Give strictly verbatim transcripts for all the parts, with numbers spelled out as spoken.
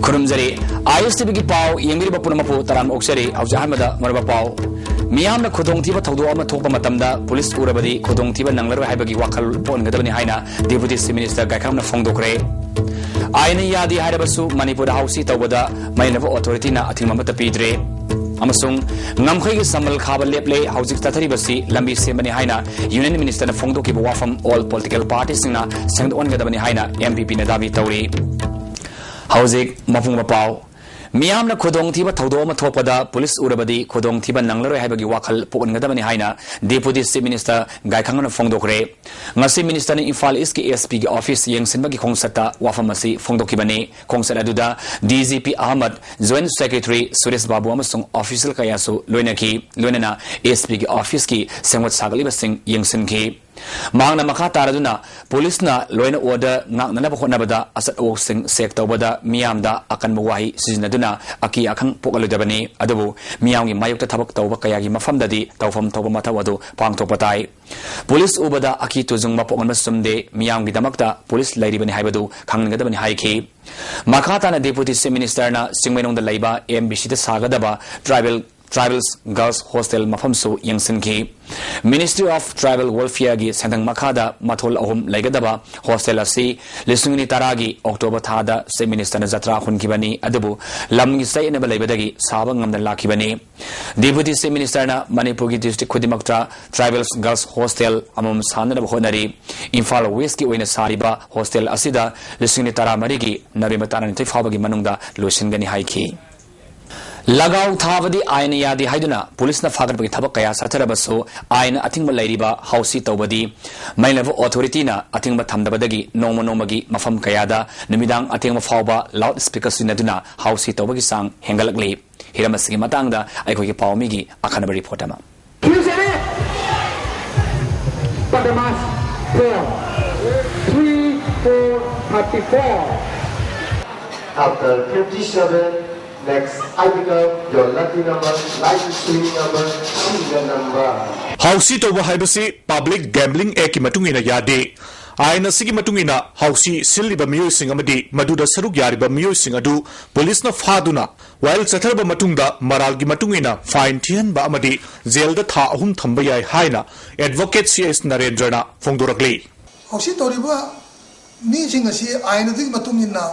ꯈꯨꯔꯨꯝꯖꯔꯤ꯫ ꯑꯥꯏ ꯑꯦꯁ T ꯚꯤꯒꯤ ꯄꯥꯎ ꯌꯦꯡꯕꯤꯔꯤꯕ ꯄꯨꯝꯅꯃꯛꯄꯨ ꯇꯔꯥꯝꯅ ꯑꯣꯛꯆꯔꯤ꯫ ꯍꯧꯖꯤꯛ ꯑꯍꯥꯟꯕꯗ ꯃꯔꯨꯑꯣꯏꯕ ꯄꯥꯎ꯫ ꯃꯤꯌꯥꯝꯅ ꯈꯨꯗꯣꯡꯊꯤꯕ ꯊꯧꯗꯣꯛ ꯑꯃ ꯊꯣꯛꯄ ꯃꯇꯝꯗ ꯄꯨꯂꯤꯁ ꯎꯔꯕꯗꯤ ꯈꯨꯗꯣꯡꯊꯤꯕ ꯅꯪꯂꯔꯣꯏ ꯍꯥꯏꯕꯒꯤ ꯋꯥꯈꯜ ꯄꯣꯛꯍꯟꯒꯗꯕꯅꯤ ꯍꯥꯏꯅ ꯗꯦꯄꯨꯇꯤ ꯆꯤꯐ ꯃꯤꯅꯤꯁꯇꯔ ꯒꯥꯏꯈꯥꯝꯅ ꯐꯣꯡꯗꯣꯛꯈ꯭ꯔꯦ꯫ ꯑꯥꯏꯟꯅ ꯌꯥꯗꯦ ꯍꯥꯏꯔꯕꯁꯨ ꯃꯅꯤꯄꯨꯔꯗ ꯍꯥꯎꯁꯤ ꯇꯧꯕꯗ ꯃꯩ ꯂꯩꯕ ꯑꯣꯊꯣꯔꯤꯇꯤꯅ ꯑꯊꯤꯡꯕ ꯑꯃꯠꯇ ꯄꯤꯗ꯭ꯔꯦ꯫ ꯑꯃꯁꯨꯡ ꯉꯝꯈꯩꯒꯤ ꯁꯝꯕꯜ ꯈꯥꯕ ꯂꯦꯞꯂꯦ, ꯍꯧꯖꯤꯛ ꯆꯠꯊꯔꯤꯕꯁꯤ ꯂꯝꯕꯤ ꯁꯦꯝꯕꯅꯤ ꯍꯥꯏꯅ ꯌꯨꯅꯤꯌꯟ ꯃꯤꯅꯤꯁꯇꯔꯅ ꯐꯣꯡꯗꯣꯛꯈꯤꯕ ꯋꯥꯐꯝ ꯑꯣꯜ ꯄꯣꯂꯤꯇꯤꯀꯦꯜ ꯄꯥꯔꯇꯤꯁꯤꯡꯅ ꯁꯦꯡꯗꯣꯛꯍꯟꯒꯗꯕꯅꯤ ꯍꯥꯏꯅ ꯑꯦꯝ ꯄꯤ ꯄꯤꯅ ꯗꯥꯕꯤ ꯇꯧꯔꯤ꯫ ꯍꯧꯖꯤꯛ ꯃꯄꯨꯡ ꯃꯄꯥꯎ꯫ ꯃꯤꯌꯥꯝꯅ ꯈꯨꯗꯣꯡꯊꯤꯕ ꯊꯧꯗꯣꯛ ꯑꯃ ꯊꯣꯛꯄꯗ ꯄꯨꯂꯤꯁ ꯎꯔꯕꯗꯤ ꯈꯨꯗꯣꯡꯊꯤꯕ ꯅꯪꯂꯔꯣꯏ ꯍꯥꯏꯕꯒꯤ ꯋꯥꯈꯜ ꯄꯣꯛꯍꯟꯒꯗꯕꯅꯤ ꯍꯥꯏꯅ ꯗꯦꯄꯨꯇꯤ ꯆꯤꯐ ꯃꯤꯅꯤꯁꯇꯔ ꯒꯥꯏꯈꯥꯡꯅ ꯐꯣꯡꯗꯣꯛꯈ꯭ꯔꯦ꯫ ꯉꯁꯤ ꯃꯤꯅꯤꯁꯇꯔꯅ ꯏꯝꯐꯥꯜ ꯏꯁꯀꯤ ꯑꯦꯁ ꯄꯤꯒꯤ ꯑꯣꯐꯤꯁ ꯌꯦꯡꯁꯤꯟꯕꯒꯤ ꯈꯣꯡꯆꯠꯇ ꯋꯥꯐꯝ ꯑꯁꯤ ꯐꯣꯡꯗꯣꯛꯈꯤꯕꯅꯤ꯫ ꯈꯣꯡꯆꯠ ꯑꯗꯨꯗ ꯗꯤ ꯖꯤ ꯄꯤ ꯑꯍꯃꯗ, ꯖꯣꯏꯟꯠ ꯁꯦꯀ꯭ꯔꯦꯇꯔꯤ ꯁꯨꯔꯦꯁ ꯕꯥꯕꯨ ꯑꯃꯁꯨꯡ ꯑꯣꯐꯤꯁꯤꯌꯦꯜ ꯀꯌꯥꯁꯨ ꯂꯣꯏꯅꯈꯤ꯫ ꯂꯣꯏꯅꯅ ꯑꯦꯁ ꯄꯤꯒꯤ ꯑꯣꯐꯤꯁꯀꯤ ꯁꯦꯝꯒꯠ ꯁꯥꯒꯠꯂꯤꯕꯁꯤꯡ ꯌꯦꯡꯁꯤꯟꯈꯤ꯫ ꯃꯍꯥꯛꯅ ꯃꯈꯥ ꯇꯥꯔꯗꯨꯅ ꯄꯨꯂꯤꯁꯅ ꯂꯣꯏꯅ ꯑꯣꯔꯗꯔ ꯉꯥꯛꯅꯅꯕ ꯍꯣꯠꯅꯕꯗ ꯑꯆꯠ ꯑꯋꯣꯛꯁꯤꯡ ꯆꯦꯛ ꯇꯧꯕꯗ ꯃꯤꯌꯥꯝꯗ ꯑꯀꯟꯕ ꯋꯥꯍꯩ ꯁꯤꯖꯤꯟꯅꯗꯨꯅ ꯑꯀꯤ ꯑꯈꯪ ꯄꯣꯛꯍꯜꯂꯣꯏꯗꯕꯅꯤ, ꯑꯗꯨꯕꯨ ꯃꯤꯌꯥꯝꯒꯤ ꯃꯥꯌꯣꯛꯇ ꯊꯕꯛ ꯇꯧꯕ ꯀꯌꯥꯒꯤ ꯃꯐꯝꯗꯗꯤ ꯇꯧꯐꯝ ꯊꯣꯛꯄ ꯃꯊꯧ ꯑꯗꯨ ꯄꯥꯡꯊꯣꯛꯄ ꯇꯥꯏ꯫ ꯄꯨꯂꯤꯁ ꯎꯕꯗ ꯑꯀꯤ ꯇꯨꯖꯨꯡꯕ ꯄꯣꯛꯍꯟꯕ ꯆꯨꯝꯗꯦ, ꯃꯤꯌꯥꯝꯒꯤꯗꯃꯛꯇ ꯄꯨꯂꯤꯁ ꯂꯩꯔꯤꯕꯅꯤ ꯍꯥꯏꯕꯗꯨ ꯈꯪꯍꯟꯒꯗꯕꯅꯤ ꯍꯥꯏꯈꯤ꯫ ꯃꯈꯥ ꯇꯥꯅ ꯗꯦꯄꯨꯇꯤ ꯆꯤꯐ ꯃꯤꯅꯤꯁꯇꯔꯅ ꯆꯤꯡꯃꯩꯔꯣꯡꯗ ꯂꯩꯕ ꯑꯦꯝ ꯕꯤ ꯁꯤꯗ ꯁꯥꯒꯗꯕ ꯇ꯭ꯔꯥꯏꯕꯦꯜ ꯇ꯭ꯔꯥꯏꯕꯦꯜꯁ ꯒꯔꯜꯁ ꯍꯣꯁꯇꯦꯜ ꯃꯐꯝꯁꯨ ꯌꯦꯡꯁꯤꯟꯈꯤ꯫ ꯃꯤꯅꯤꯁꯇ꯭ꯔꯤ ꯑꯣꯐ ꯇ꯭ꯔꯥꯏꯕꯦꯜ ꯋꯦꯜꯐꯤꯌꯔꯒꯤ ꯁꯦꯟꯊꯪ ꯃꯈꯥꯗ ꯃꯊꯣꯜ ꯑꯍꯨꯝ ꯂꯩꯒꯗꯕ ꯍꯣꯁꯇꯦꯜ ꯑꯁꯤ ꯂꯤꯁꯤꯡ ꯑꯅꯤ ꯇꯔꯥꯒꯤ ꯑꯣꯛꯇꯣꯕꯔ ꯊꯥꯗ ꯆꯤꯐ ꯃꯤꯅꯤꯁꯇꯔꯅ ꯖꯇ꯭ꯔꯥ ꯍꯨꯟꯈꯤꯕꯅꯤ, ꯑꯗꯨꯕꯨ ꯂꯝꯒꯤ ꯆꯌꯦꯠꯅꯕ ꯂꯩꯕꯗꯒꯤ ꯁꯥꯕ ꯉꯝꯗꯅ ꯂꯥꯛꯈꯤꯕꯅꯤ꯫ ꯗꯦꯄꯨꯇꯤ ꯆꯤꯐ ꯃꯤꯅꯤꯁꯇꯔꯅ ꯃꯅꯤꯄꯨꯔꯒꯤ ꯗꯤꯁꯇ꯭ꯔꯤꯛ ꯈꯨꯗꯤꯡꯃꯛꯇ ꯇ꯭ꯔꯥꯏꯕꯦꯜꯁ ꯒꯔꯜꯁ ꯍꯣꯁꯇꯦꯜ ꯑꯃꯃꯝ ꯁꯥꯅꯅꯕ ꯍꯣꯠꯅꯔꯤ꯫ ꯏꯝꯐꯥꯜ ꯋꯦꯁꯀꯤ ꯑꯣꯏꯅ ꯁꯥꯔꯤꯕ ꯍꯣꯁꯇꯦꯜ ꯑꯁꯤꯗ ꯂꯤꯁꯤꯡ ꯑꯅꯤ ꯇꯔꯥꯃꯔꯤꯒꯤ ꯅꯕꯦꯝꯕꯔ ꯇꯔꯥꯅꯤꯊꯣꯏ ꯐꯥꯎꯕꯒꯤ ꯃꯅꯨꯡꯗ ꯂꯣꯏꯁꯤꯟꯒꯅꯤ ꯍꯥꯏꯈꯤ꯫ ꯂꯒꯥꯎ ꯊꯥꯕꯗꯤ ꯑꯥꯏꯟꯅ ꯌꯥꯗꯦ ꯍꯥꯏꯗꯨꯅ ꯄꯨꯂꯤꯁꯅ ꯐꯥꯒꯠꯄꯒꯤ ꯊꯕꯛ ꯀꯌꯥ ꯆꯠꯊꯔꯕꯁꯨ ꯑꯥꯏꯟꯅ ꯑꯊꯤꯡꯕ ꯂꯩꯔꯤꯕ ꯍꯥꯎꯁꯤ ꯇꯧꯕꯗꯤ ꯃꯩ ꯂꯩꯕ ꯑꯣꯊꯣꯔꯤꯇꯤꯅ ꯑꯊꯤꯡꯕ ꯊꯝꯗꯕꯗꯒꯤ ꯅꯣꯡꯃ ꯅꯣꯡꯃꯒꯤ ꯃꯐꯝ ꯀꯌꯥꯗ ꯅꯨꯃꯤꯗꯥꯡ ꯑꯊꯦꯡꯕ ꯐꯥꯎꯕ ꯂꯥꯎꯗ ꯁ꯭ꯄꯤꯀꯔ ꯁꯤꯖꯤꯟꯅꯗꯨꯅ ꯍꯥꯎꯁꯤ ꯇꯧꯕꯒꯤ ꯆꯥꯡ ꯍꯦꯟꯒꯠꯂꯛꯂꯤ꯫ ꯍꯤꯔꯝ ꯑꯁꯤꯒꯤ ꯃꯇꯥꯡꯗ ꯑꯩꯈꯣꯏꯒꯤ ꯄꯥꯎꯃꯤꯒꯤ ꯑꯈꯟꯅꯕ ꯔꯤꯄꯣꯔꯠ ꯑꯃ꯫ Q seven. Padamas four. Three four thirty-four. After fifty-seven, Next, I pick up your lucky number, lucky series number, serial number. ꯍꯥꯎꯁꯤ ꯇꯧꯕ ꯍꯥꯏꯕꯁꯤ Public Gambling Actꯀꯤ ꯃꯇꯨꯡ ꯏꯟꯅ ꯌꯥꯗꯦ꯫ ꯑꯥꯏꯟ ꯑꯁꯤꯒꯤ ꯃꯇꯨꯡ ꯏꯟꯅ ꯍꯥꯎꯁꯤ ꯁꯤꯜꯂꯤꯕ ꯃꯤꯑꯣꯏꯁꯤꯡ ꯑꯃꯗꯤ ꯃꯗꯨꯗ ꯁꯔꯨꯛ ꯌꯥꯔꯤꯕ ꯃꯤꯑꯣꯏꯁꯤꯡ ꯑꯗꯨ ꯄꯨꯂꯤꯁꯅ ꯐꯥꯗꯨꯅ ꯋꯥꯌꯦꯜ ꯆꯠꯊꯔꯕ ꯃꯇꯨꯡꯗ ꯃꯔꯥꯜꯒꯤ ꯃꯇꯨꯡ ꯏꯟꯅ ꯐꯥꯏꯟ ꯊꯤꯍꯟꯕ ꯑꯃꯗꯤ ꯖꯦꯜꯗ ꯊꯥ ꯑꯍꯨꯝ ꯊꯝꯕ ꯌꯥꯏ ꯍꯥꯏꯅ Advocate ꯁꯤ ꯑꯦꯁ ꯅꯔꯦꯟꯗ꯭ꯔꯅ ꯐꯣꯡꯗꯣꯔꯛꯂꯤ꯫ ꯍꯥꯎꯁꯤ ꯇꯧꯔꯤꯕ ꯃꯤꯁꯤꯡ ꯑꯁꯤ ꯑꯥꯏꯟ ꯑꯗꯨꯒꯤ ꯃꯇꯨꯡ ꯏꯟꯅ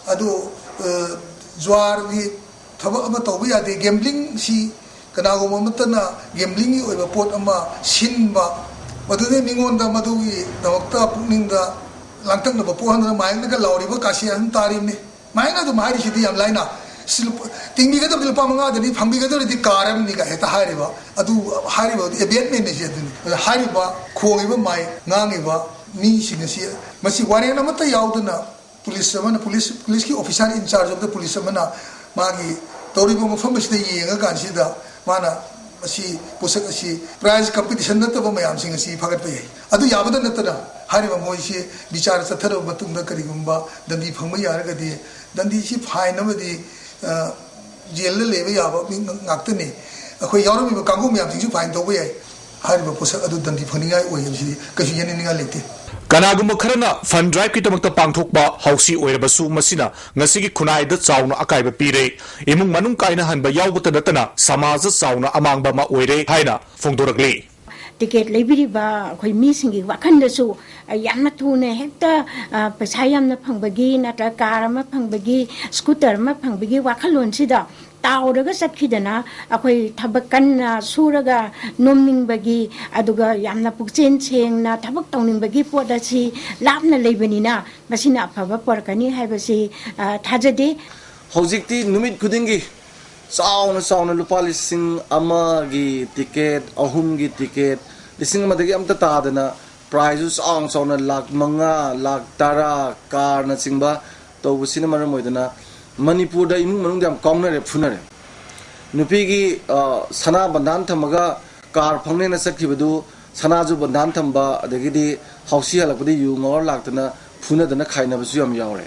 ꯑꯗꯨ, ꯑ, ꯖꯨꯋꯥꯔꯒꯤ ꯊꯕꯛ ꯑꯃ ꯇꯧꯕ ꯌꯥꯗꯦ꯫ ꯒꯦꯝꯕ꯭ꯂꯤꯡꯁꯤ ꯀꯅꯥꯒꯨꯝꯕ ꯑꯃꯠꯇꯅ ꯒꯦꯝꯕ꯭ꯂꯤꯡꯒꯤ ꯑꯣꯏꯕ ꯄꯣꯠ ꯑꯃ ꯁꯤꯟꯕ, ꯃꯗꯨꯗꯩ ꯃꯤꯉꯣꯟꯗ ꯃꯗꯨꯒꯤꯗꯃꯛꯇ ꯄꯨꯛꯅꯤꯡꯗ ꯂꯥꯡꯇꯛꯅꯕ ꯄꯣꯛꯍꯟꯗꯨꯅ ꯃꯥꯏꯛꯅꯒ ꯂꯥꯎꯔꯤꯕ ꯀꯥꯁꯤ ꯑꯗꯨꯝ ꯇꯥꯔꯤꯕꯅꯤ꯫ ꯃꯥꯏꯛꯅ ꯑꯗꯨꯝ ꯍꯥꯏꯔꯤꯁꯤꯗꯤ ꯌꯥꯝ ꯂꯥꯏꯅ, "ꯁꯤ ꯂꯨꯄꯥ, ꯇꯤꯡꯕꯤꯒꯗꯕꯗꯤ ꯂꯨꯄꯥ ꯃꯉꯥꯗꯅꯤ, ꯐꯪꯕꯤꯒꯗꯧꯔꯤꯗꯤ ꯀꯥꯔ ꯑꯃꯅꯤ" ꯀꯥꯏ ꯍꯦꯛꯇ ꯍꯥꯏꯔꯤꯕ꯫ ꯑꯗꯨ ꯍꯥꯏꯔꯤꯕ ꯑꯦꯕꯦꯠꯃꯦꯟ ꯑꯁꯤ ꯑꯗꯨꯅꯤ꯫ ꯑꯗ ꯍꯥꯏꯔꯤꯕ ꯈꯣꯡꯉꯤꯕ ꯃꯥꯏꯛ, ꯉꯥꯡꯉꯤꯕ ꯃꯤꯁꯤꯡ ꯑꯁꯤ, ꯃꯁꯤ ꯋꯥꯔꯦꯟ ꯑꯃꯠꯇ ꯌꯥꯎꯗꯅ ꯄꯨꯂꯤꯁ ꯑꯃꯅ, ꯄꯨꯂꯤꯁ, ꯄꯨꯂꯤꯁꯀꯤ officer in charge of the police ꯑꯃꯅ ꯃꯥꯒꯤ ꯇꯧꯔꯤꯕ ꯃꯐꯝ ꯑꯁꯤꯗ ꯌꯦꯡꯉꯀꯥꯟꯁꯤꯗ ꯃꯥꯅ ꯃꯁꯤ ꯄꯣꯠꯁꯛ ꯑꯁꯤ prize competition ꯅꯠꯇꯕ ꯃꯌꯥꯝꯁꯤꯡ ꯑꯁꯤ ꯐꯒꯠꯄ ꯌꯥꯏ꯫ ꯑꯗꯨ ꯌꯥꯕꯗ ꯅꯠꯇꯅ ꯍꯥꯏꯔꯤꯕ ꯃꯣꯏꯁꯤ ꯕꯤꯆꯥꯔ ꯆꯠꯊꯔꯕ ꯃꯇꯨꯡꯗ ꯀꯔꯤꯒꯨꯝꯕ ꯗꯟꯗꯤ ꯐꯪꯕ ꯌꯥꯔꯒꯗꯤ ꯗꯟꯗꯤꯁꯤ ꯐꯥꯏꯟ ꯑꯃꯗꯤ, ꯑ, ꯖꯦꯜꯗ ꯂꯩꯕ ꯌꯥꯕ ꯃꯤ ꯉꯥꯛꯇꯅꯤ꯫ ꯑꯩꯈꯣꯏ ꯌꯥꯎꯔꯝꯃꯤꯕ ꯀꯥꯡꯕꯨ ꯃꯌꯥꯝꯁꯤꯡꯁꯨ ꯐꯥꯏꯟ ꯇꯧꯕ ꯌꯥꯏ꯫ ꯍꯥꯏꯔꯤꯕ ꯄꯣꯠꯁꯛ ꯑꯗꯨ ꯗꯟꯗꯤ ꯐꯪꯅꯤꯡꯉꯥꯏ ꯑꯣꯏ ꯍꯥꯏꯕꯁꯤꯗꯤ ꯀꯩꯁꯨ ꯌꯦꯡꯅꯤꯡꯅꯤꯡꯉꯥꯏ ꯂꯩꯇꯦ꯫ ꯀꯅꯥꯒꯨꯝꯕ ꯈꯔꯅ fund driveꯀꯤꯗꯃꯛꯇ ꯄꯥꯡꯊꯣꯛꯄ ꯍꯥꯎꯁꯤ ꯑꯣꯏꯔꯕꯁꯨ ꯃꯁꯤꯅ ꯉꯁꯤꯒꯤ ꯈꯨꯟꯅꯥꯏꯗ ꯆꯥꯎꯅ ꯑꯀꯥꯏꯕ ꯄꯤꯔꯦ꯫ ꯏꯃꯨꯡ ꯃꯅꯨꯡ ꯀꯥꯏꯅꯍꯟꯕ ꯌꯥꯎꯕꯇ ꯅꯠꯇꯅ ꯁꯃꯥꯖ ꯆꯥꯎꯅ ꯑꯃꯥꯡꯕ ꯑꯃ ꯑꯣꯏꯔꯦ ꯍꯥꯏꯅ ꯐꯣꯡꯗꯣꯔꯛꯂꯤ꯫ ꯇꯤꯀꯦꯠ ꯂꯩꯕꯤꯔꯤꯕ ꯑꯩꯈꯣꯏ ꯃꯤꯁꯤꯡꯒꯤ ꯋꯥꯈꯜꯗꯁꯨ, ꯑ, ꯌꯥꯝꯅ ꯊꯨꯅ ꯍꯦꯛꯇ, ꯑ, ꯄꯩꯁꯥ ꯌꯥꯝꯅ ꯐꯪꯕꯒꯤ ꯅꯠꯇ꯭ꯔꯒ ꯀꯥꯔ ꯑꯃ ꯐꯪꯕꯒꯤ, ꯁ꯭ꯀꯨꯇꯔ ꯑꯃ ꯐꯪꯕꯒꯤ ꯋꯥꯈꯜꯂꯣꯟꯁꯤꯗ ꯇꯥꯎꯔꯒ ꯆꯠꯈꯤꯗꯅ ꯑꯩꯈꯣꯏ ꯊꯕꯛ ꯀꯟꯅ ꯁꯨꯔꯒ ꯅꯣꯝꯅꯤꯡꯕꯒꯤ, ꯑꯗꯨꯒ ꯌꯥꯝꯅ ꯄꯨꯛꯆꯦꯜ ꯁꯦꯡꯅ ꯊꯕꯛ ꯇꯧꯅꯤꯡꯕꯒꯤ ꯄꯣꯠ ꯑꯁꯤ ꯂꯥꯞꯅ ꯂꯩꯕꯅꯤꯅ ꯃꯁꯤꯅ ꯑꯐꯕ ꯄꯨꯔꯛꯀꯅꯤ ꯍꯥꯏꯕꯁꯤ, ꯑ, ꯊꯥꯖꯗꯦ꯫ ꯍꯧꯖꯤꯛꯇꯤ ꯅꯨꯃꯤꯠ ꯈꯨꯗꯤꯡꯒꯤ ꯆꯥꯎꯅ ꯆꯥꯎꯅ ꯂꯨꯄꯥ ꯂꯤꯁꯤꯡ ꯑꯃꯒꯤ ꯇꯤꯀꯦꯠ, ꯑꯍꯨꯝꯒꯤ ꯇꯤꯀꯦꯠ, ꯂꯤꯁꯤꯡ ꯑꯃꯗꯒꯤ ꯑꯝꯇ ꯇꯥꯗꯅ prizeꯁꯨ ꯆꯥꯎꯅ ꯆꯥꯎꯅ ꯂꯥꯈ ꯃꯉꯥ, ꯂꯥꯈ ꯇꯔꯥ, ꯀꯥꯔꯅꯆꯤꯡꯕ ꯇꯧꯕꯁꯤꯅ ꯃꯔꯝ ꯑꯣꯏꯗꯅ ꯃꯅꯤꯄꯨꯔꯗ ꯏꯃꯨꯡ ꯃꯅꯨꯡꯗ ꯌꯥꯝ ꯀꯥꯎꯅꯔꯦ, ꯐꯨꯅꯔꯦ꯫ ꯅꯨꯄꯤꯒꯤ, ꯑ, ꯁꯅꯥ ꯕꯟꯗꯥꯟ ꯊꯝꯃꯒ ꯀꯥꯔ ꯐꯪꯅꯦꯅ ꯆꯠꯈꯤꯕꯗꯨ ꯁꯅꯥꯁꯨ ꯕꯟꯗꯥꯟ ꯊꯝꯕ, ꯑꯗꯒꯤꯗꯤ ꯍꯥꯎꯁꯤ ꯍꯜꯂꯛꯄꯗ ꯌꯨ ꯉꯥꯎꯔ ꯂꯥꯛꯇꯅ ꯐꯨꯅꯗꯅ ꯈꯥꯏꯅꯕꯁꯨ ꯌꯥꯝ ꯌꯥꯎꯔꯦ꯫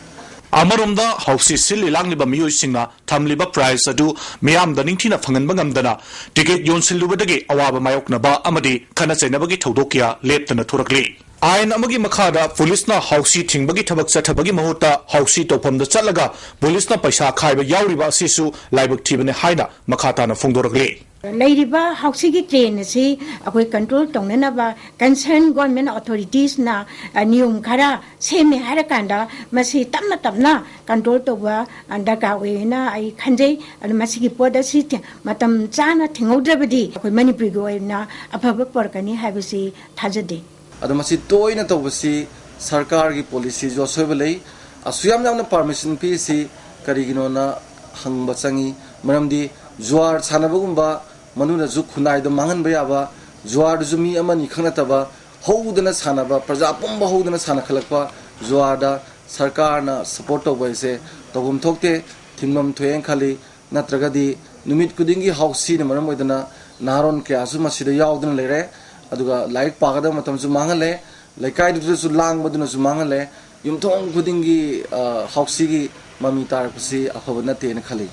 ꯑꯃꯔꯣꯝꯗ, ꯍꯥꯎꯁꯤ ꯁꯤꯜꯂꯤ ꯂꯥꯡꯂꯤꯕ ꯃꯤꯑꯣꯏꯁꯤꯡꯅ ꯊꯝꯂꯤꯕ prize ꯑꯗꯨ ꯃꯤꯌꯥꯝꯗ ꯅꯤꯡꯊꯤꯅ ꯐꯪꯍꯟꯕ ꯉꯝꯗꯅ ticket ꯌꯣꯟꯁꯤꯜꯂꯨꯕꯗꯒꯤ ꯑꯋꯥꯕ ꯃꯥꯌꯣꯛꯅꯕ ꯑꯃꯗꯤ ꯈꯠꯅ ꯆꯩꯅꯕꯒꯤ ꯊꯧꯗꯣꯛ ꯀꯌꯥ ꯂꯦꯞꯇꯅ ꯊꯣꯔꯛꯂꯤ꯫ ꯑꯥꯏꯟ ꯑꯃꯒꯤ ꯃꯈꯥꯗ ꯄꯨꯂꯤꯁꯅ ꯍꯥꯎꯁꯤ ꯊꯤꯡꯕꯒꯤ ꯊꯕꯛ ꯆꯠꯊꯕꯒꯤ ꯃꯍꯨꯠꯇ ꯍꯥꯎꯁꯤ ꯇꯧꯐꯝꯗ ꯆꯠꯂꯒ ꯄꯨꯂꯤꯁꯅ ꯄꯩꯁꯥ ꯈꯥꯏꯕ ꯌꯥꯎꯔꯤꯕ ꯑꯁꯤꯁꯨ ꯂꯥꯏꯕꯛ ꯊꯤꯕꯅꯤ ꯍꯥꯏꯅ ꯃꯈꯥ ꯇꯥꯅ ꯐꯣꯡꯗꯣꯔꯛꯂꯤ꯫ ꯂꯩꯔꯤꯕ ꯍꯥꯎꯁꯤꯒꯤ trend ꯑꯁꯤ ꯑꯩꯈꯣꯏ control ꯇꯧꯅꯅꯕ concern government authoritiesꯅ, ꯑ, ꯅꯤꯌꯣꯝ ꯈꯔ ꯁꯦꯝꯃꯦ ꯍꯥꯏꯔꯀꯥꯟꯗ ꯃꯁꯤ ꯇꯞꯅ ꯇꯞꯅ control ꯇꯧꯕ, ꯑ, ꯗꯔꯀꯥꯔ ꯑꯣꯏꯌꯦꯅ ꯑꯩ ꯈꯟꯖꯩ꯫ ꯑꯗꯨ ꯃꯁꯤꯒꯤ ꯄꯣꯠ ꯑꯁꯤ ꯊꯤ-, ꯃꯇꯝ ꯆꯥꯅ ꯊꯤꯡꯍꯧꯗ꯭ꯔꯕꯗꯤ ꯑꯩꯈꯣꯏ ꯃꯅꯤꯄꯨꯔꯒꯤ ꯑꯣꯏꯅ ꯑꯐꯕ ꯄꯨꯔꯛꯀꯅꯤ ꯍꯥꯏꯕꯁꯤ ꯊꯥꯖꯗꯦ꯫ ꯑꯗꯣ ꯃꯁꯤ ꯇꯣꯏꯅ ꯇꯧꯕꯁꯤ ꯁꯔꯀꯥꯔꯒꯤ policyꯁꯨ ꯑꯁꯣꯏꯕ ꯂꯩ꯫ ꯑꯁꯨꯛ ꯌꯥꯝ ꯌꯥꯝꯅ permission ꯄꯤꯔꯤꯁꯤ ꯀꯔꯤꯒꯤꯅꯣꯅ ꯍꯪꯕ ꯆꯪꯉꯤ꯫ ꯃꯔꯝꯗꯤ ꯖꯨꯋꯥꯔ ꯁꯥꯟꯅꯕꯒꯨꯝꯕ, ꯃꯗꯨꯅꯁꯨ ꯈꯨꯟꯅꯥꯏꯗ ꯃꯥꯡꯍꯟꯕ ꯌꯥꯕ, ꯖꯨꯋꯥꯔꯗꯨꯁꯨ ꯃꯤ ꯑꯃꯅꯤ ꯈꯛ ꯅꯠꯇꯕ ꯍꯧꯗꯅ ꯁꯥꯟꯅꯕ, ꯄ꯭ꯔꯖꯥ ꯄꯨꯝꯕ ꯍꯧꯗꯅ ꯁꯥꯟꯅꯈꯠꯂꯛꯄ ꯖꯨꯋꯥꯔꯗ ꯁꯔꯀꯥꯔꯅ support ꯇꯧꯕ ꯍꯥꯏꯁꯦ ꯇꯧꯐꯝ ꯊꯣꯛꯇꯦ, ꯊꯤꯡꯐꯝ ꯊꯣꯛꯑꯦꯅ ꯈꯜꯂꯤ꯫ ꯅꯠꯇ꯭ꯔꯒꯗꯤ ꯅꯨꯃꯤꯠ ꯈꯨꯗꯤꯡꯒꯤ ꯍꯥꯎꯁꯤꯅ ꯃꯔꯝ ꯑꯣꯏꯗꯅ ꯅꯍꯥꯔꯣꯟ ꯀꯌꯥꯁꯨ ꯃꯁꯤꯗ ꯌꯥꯎꯗꯨꯅ ꯂꯩꯔꯦ꯫ ꯑꯗꯨꯒ ꯂꯥꯏꯔꯤꯛ ꯄꯥꯒꯗꯕ ꯃꯇꯝꯁꯨ ꯃꯥꯡꯍꯜꯂꯦ, ꯂꯩꯀꯥꯏꯗꯨꯗꯁꯨ ꯂꯥꯡꯕꯗꯨꯅꯁꯨ ꯃꯥꯡꯍꯜꯂꯦ꯫ ꯌꯨꯝꯊꯣꯡ ꯈꯨꯗꯤꯡꯒꯤ, ꯑ, ꯍꯥꯎꯁꯤꯒꯤ ꯃꯃꯤ ꯇꯥꯔꯛꯄꯁꯤ ꯑꯐꯕ ꯅꯠꯇꯦꯅ ꯈꯜꯂꯤ꯫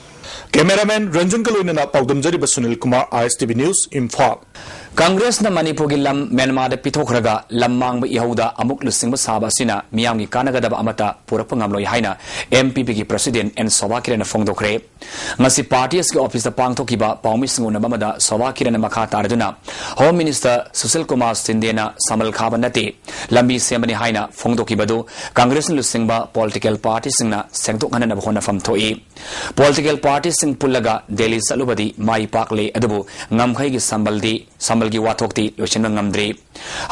Cameraman ꯔꯟꯖꯟꯒ ꯂꯣꯏꯅꯅ ꯄꯥꯎꯗꯝꯖꯔꯤꯕ ꯁꯨꯅꯤꯜ ꯀꯨꯃꯥꯔ, ISTV News, ꯏꯝꯐꯥꯜ꯫ ꯀꯪꯒ꯭ꯔꯦꯁꯅ ꯃꯅꯤꯄꯨꯔꯒꯤ ꯂꯝ ꯃ꯭ꯌꯥꯟꯃꯥꯔꯗ ꯄꯤꯊꯣꯛꯈ꯭ꯔꯒ ꯂꯝ ꯃꯥꯡꯕ ꯏꯍꯧꯗ ꯑꯃꯨꯛ ꯂꯨꯆꯤꯡꯕ ꯁꯥꯕ ꯑꯁꯤꯅ ꯃꯤꯌꯥꯝꯒꯤ ꯀꯥꯟꯅꯒꯗꯕ ꯑꯃꯠꯇ ꯄꯨꯔꯛꯄ ꯉꯝꯂꯣꯏ ꯍꯥꯏꯅ MPPꯒꯤ president ꯑꯦꯟ ꯁꯣꯚꯥ ꯀꯤꯔꯟꯅ ꯐꯣꯡꯗꯣꯛꯈ꯭ꯔꯦ꯫ ꯉꯁꯤ party ꯑꯁꯤꯒꯤ officeꯇ ꯄꯥꯡꯊꯣꯛꯈꯤꯕ ꯄꯥꯎꯃꯤꯁꯤꯡ ꯎꯅꯕ ꯑꯃꯗ ꯁꯣꯚꯥ ꯀꯤꯔꯟꯅ ꯃꯈꯥ ꯇꯥꯔꯗꯨꯅ Home Minister ꯁꯨꯁꯤꯜ ꯀꯨꯃꯥꯔ ꯁꯤꯟꯗꯦꯅ ꯁꯝꯕꯜ ꯈꯥꯕ ꯅꯠꯇꯦ, ꯂꯝꯕꯤ ꯁꯦꯝꯕꯅꯤ ꯍꯥꯏꯅ ꯐꯣꯡꯗꯣꯛꯈꯤꯕꯗꯨ ꯀꯪꯒ꯭ꯔꯦꯁꯅ ꯂꯨꯆꯤꯡꯕ political partyꯁꯤꯡꯅ ꯁꯦꯡꯗꯣꯛꯍꯟꯅꯅꯕ ꯍꯣꯠꯅꯐꯝ ꯊꯣꯛꯏ꯫ Political partyꯁꯤꯡ ꯄꯨꯜꯂꯒ ꯗꯦꯜꯂꯤ ꯆꯠꯂꯨꯕꯗꯤ ꯃꯥꯏ ꯄꯥꯛꯂꯦ, ꯑꯗꯨꯕꯨ ꯉꯝꯈꯩꯒꯤ ꯁꯝꯕꯜꯗꯤ, ꯁꯝꯕꯜꯒꯤ ꯋꯥꯊꯣꯛꯇꯤ ꯂꯣꯏꯁꯤꯟꯕ ꯉꯝꯗ꯭ꯔꯤ꯫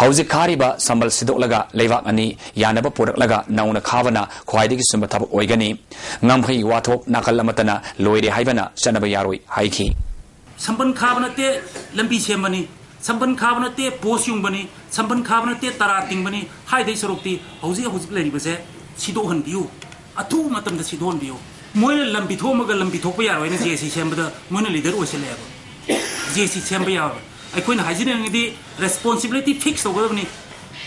ꯍꯧꯖꯤꯛ ꯈꯥꯔꯤꯕ ꯁꯝꯕꯜ ꯁꯤꯗꯣꯛꯂꯒ ꯂꯩꯕꯥꯛ ꯑꯅꯤ ꯌꯥꯅꯕ ꯄꯨꯔꯛꯂꯒ ꯅꯧꯅ ꯈꯥꯕꯅ ꯈ꯭ꯋꯥꯏꯗꯒꯤ ꯆꯨꯝꯕ ꯊꯕꯛ ꯑꯣꯏꯒꯅꯤ꯫ ꯉꯝꯈꯩꯒꯤ ꯋꯥꯊꯣꯛ ꯅꯥꯀꯜ ꯑꯃꯠꯇꯅ ꯂꯣꯏꯔꯦ ꯍꯥꯏꯕꯅ ꯆꯠꯅꯕ ꯌꯥꯔꯣꯏ ꯍꯥꯏꯈꯤ꯫ ꯁꯝꯕꯟ ꯈꯥꯕ ꯅꯠꯇꯦ, ꯂꯝꯕꯤ ꯁꯦꯝꯕꯅꯤ꯫ ꯁꯝꯕꯟ ꯈꯥꯕ ꯅꯠꯇꯦ, post ꯌꯨꯡꯕꯅꯤ꯫ ꯁꯝꯕꯟ ꯈꯥꯕ ꯅꯠꯇꯦ, ꯇꯔꯥ ꯇꯤꯡꯕꯅꯤ꯫ ꯍꯥꯏꯗꯩ ꯁꯔꯨꯛꯇꯤ ꯍꯧꯖꯤꯛ ꯍꯧꯖꯤꯛ ꯂꯩꯔꯤꯕꯁꯦ ꯁꯤꯗꯣꯛꯍꯟꯕꯤꯌꯨ, ꯑꯊꯨꯕ ꯃꯇꯝꯗ ꯁꯤꯗꯣꯛꯍꯟꯕꯤꯌꯨ꯫ ꯃꯣꯏꯅ ꯂꯝ ꯄꯤꯊꯣꯛꯑꯝꯃꯒ ꯂꯝ ꯄꯤꯊꯣꯛꯄ ꯌꯥꯔꯣꯏꯅ JAC ꯁꯦꯝꯕꯗ ꯃꯣꯏꯅ leader ꯑꯣꯏꯁꯜꯂꯛꯑꯦꯕ꯫ JAC ꯁꯦꯝꯕ ꯌꯥꯔꯣꯏ꯫ ꯑꯩꯈꯣꯏꯅ ꯍꯥꯏꯖꯅꯤꯡꯉꯤꯗꯤ responsibility fix ꯇꯧꯒꯗꯕꯅꯤ꯫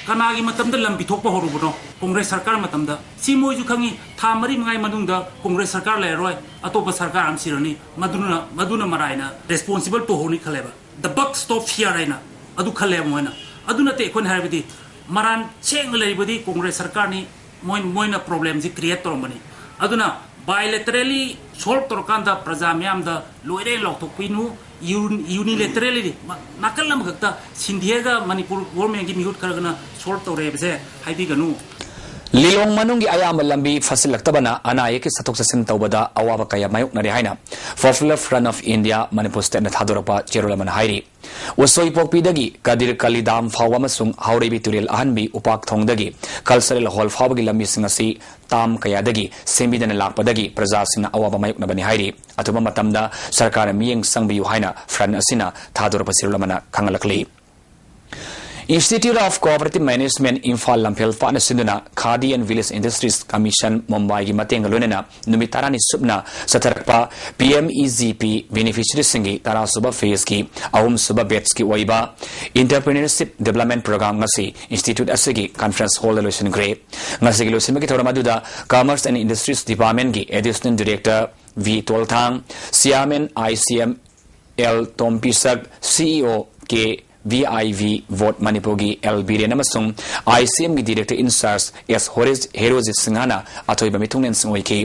ꯀꯅꯥꯒꯤ ꯃꯇꯝꯗ ꯂꯝ ꯄꯤꯊꯣꯛꯄ ꯍꯧꯔꯨꯕꯅꯣ? ꯀꯣꯡꯒ꯭ꯔꯦꯁ ꯁꯔꯀꯥꯔ ꯃꯇꯝꯗ꯫ ꯁꯤ ꯃꯣꯏꯁꯨ ꯈꯪꯉꯤ, ꯊꯥ ꯃꯔꯤ ꯃꯉꯥꯒꯤ ꯃꯅꯨꯡꯗ ꯀꯣꯡꯒ꯭ꯔꯦꯁ ꯁꯔꯀꯥꯔ ꯂꯩꯔꯔꯣꯏ, ꯑꯇꯣꯞꯄ ꯁꯔꯀꯥꯔ ꯑꯃ ꯁꯤꯔꯅꯤ, ꯃꯗꯨꯅ ꯃꯗꯨꯅ ꯃꯔꯥꯏꯅ ꯔꯦꯁꯄꯣꯟꯁꯤꯕꯜ ꯄꯨꯍꯧꯅꯤ ꯈꯜꯂꯦꯕ꯫ The buck stop here ꯍꯥꯏꯅ ꯑꯗꯨ ꯈꯜꯂꯦꯕ ꯃꯣꯏꯅ꯫ ꯑꯗꯨ ꯅꯠꯇꯦ, ꯑꯩꯈꯣꯏꯅ ꯍꯥꯏꯕꯗꯤ ꯃꯔꯥꯟ ꯁꯦꯡꯅ ꯂꯩꯔꯤꯕꯗꯤ ꯀꯣꯡꯒ꯭ꯔꯦꯁ ꯁꯔꯀꯥꯔꯅꯤ꯫ ꯃꯣꯏ ꯃꯣꯏꯅ ꯄ꯭ꯔꯣꯕ꯭ꯂꯦꯝꯁꯤ ꯀ꯭ꯔꯤꯌꯦꯠ ꯇꯧꯔꯝꯕꯅꯤ꯫ ꯑꯗꯨꯅ ꯕꯥꯏꯂꯦꯇꯔꯦꯂꯤ ꯁꯣꯜꯕ ꯇꯧꯔꯀꯥꯟꯗ ꯄ꯭ꯔꯖꯥ ꯃꯤꯌꯥꯝꯗ ꯂꯣꯏꯔꯦ ꯂꯥꯎꯊꯣꯛꯄꯤꯅꯨ꯫ ꯌꯨꯅꯤꯂꯦꯇꯔꯦꯂꯤ ꯅꯥꯀꯜ ꯑꯃꯈꯛꯇ ꯁꯤꯟꯙꯤꯌꯥꯒ ꯃꯅꯤꯄꯨꯔ ꯒꯣꯔꯃꯦꯟꯒꯤ ꯃꯤꯍꯨꯠ ꯈꯔ ꯈꯔꯅ ꯁꯣꯜꯕ ꯇꯧꯔꯦ ꯍꯥꯏꯕꯁꯦ ꯍꯥꯏꯕꯤꯒꯅꯨ꯫ ꯂꯤꯂꯣꯡ ꯃꯅꯨꯡꯒꯤ ꯑꯌꯥꯝꯕ ꯂꯝꯕꯤ ꯐꯠꯆꯤꯜꯂꯛꯇꯕꯅ ꯑꯅꯥ ꯑꯌꯦꯛꯀꯤ ꯆꯠꯊꯣꯛ ꯆꯠꯁꯤꯟ ꯇꯧꯕꯗ ꯑꯋꯥꯕ ꯀꯌꯥ ꯃꯥꯌꯣꯛꯅꯔꯤ ꯍꯥꯏꯅ Popular Front of India Manipur Stateꯅ ꯊꯥꯗꯣꯔꯛꯄ ꯆꯦꯔꯣꯜ ꯑꯃꯅ ꯍꯥꯏꯔꯤ꯫ ꯎꯁꯣꯏꯄꯣꯛꯄꯤꯗꯒꯤ ꯀꯗꯤꯔ ꯀꯂꯤ ꯗꯥꯝ ꯐꯥꯎꯕ ꯑꯃꯁꯨꯡ ꯍꯥꯎꯔꯩꯕꯤ ꯇꯨꯔꯦꯜ ꯑꯍꯟꯕꯤ ꯎꯄꯥꯛ ꯊꯣꯡꯗꯒꯤ Cultural Hall ꯐꯥꯎꯕꯒꯤ ꯂꯝꯕꯤꯁꯤꯡ ꯑꯁꯤ ꯇꯥꯝ ꯀꯌꯥꯗꯒꯤ ꯁꯦꯝꯕꯤꯗꯅ ꯂꯥꯛꯄꯗꯒꯤ ꯄ꯭ꯔꯖꯥꯁꯤꯡꯅ ꯑꯋꯥꯕ ꯃꯥꯌꯣꯛꯅꯕꯅꯤ ꯍꯥꯏꯔꯤ꯫ ꯑꯊꯨꯕ ꯃꯇꯝꯗ ꯁꯔꯀꯥꯔꯅ ꯃꯤꯠꯌꯦꯡ ꯆꯪꯕꯤꯌꯨ ꯍꯥꯏꯅ Front ꯑꯁꯤꯅ ꯊꯥꯗꯣꯔꯛꯄ ꯆꯦꯔꯣꯜ ꯑꯃꯅ ꯈꯪꯍꯜꯂꯛꯂꯤ꯫ Institute of Cooperative Management Imphal ꯂꯝꯐꯦꯜ ꯄꯥꯠꯅ ꯁꯤꯟꯗꯨꯅ Khadi and Village Industries Commission ꯃꯨꯝꯕꯥꯏꯒꯤ ꯃꯇꯦꯡꯒ ꯂꯣꯏꯅꯅ ꯅꯨꯃꯤꯠ ꯇꯔꯥꯅꯤ ꯁꯨꯞꯅ ꯆꯠꯊꯔꯛꯄ P M E G P beneficiaryꯁꯤꯡꯒꯤ ꯇꯔꯥꯁꯨꯕ phaseꯀꯤ ꯑꯍꯨꯝꯁꯨꯕ batchꯀꯤ ꯑꯣꯏꯕ Entrepreneurship Development Program ꯉꯁꯤ institute ꯑꯁꯤꯒꯤ conference hallꯗ ꯂꯣꯏꯁꯤꯟꯈ꯭ꯔꯦ꯫ ꯉꯁꯤꯒꯤ ꯂꯣꯏꯁꯤꯟꯕꯒꯤ ꯊꯧꯔꯝ ꯑꯗꯨꯗ Commerce and Industries Departmentꯀꯤ Additional Director V ꯇꯣꯜꯊꯥꯡ, Chairman I C M L ꯇꯣꯝꯄꯤꯁꯛ, C E O K V I V Vote ꯃꯅꯤꯄꯨꯔꯒꯤ L ꯕꯤꯔꯦꯟ ꯑꯃꯁꯨꯡ I C Mꯒꯤ Director in charge S ꯍꯣꯔꯤꯖ-, Herojit ꯁꯤꯡꯍꯅ ꯑꯊꯣꯏꯕ ꯃꯤꯊꯨꯡꯂꯦꯟꯁꯤꯡ ꯑꯣꯏꯈꯤ꯫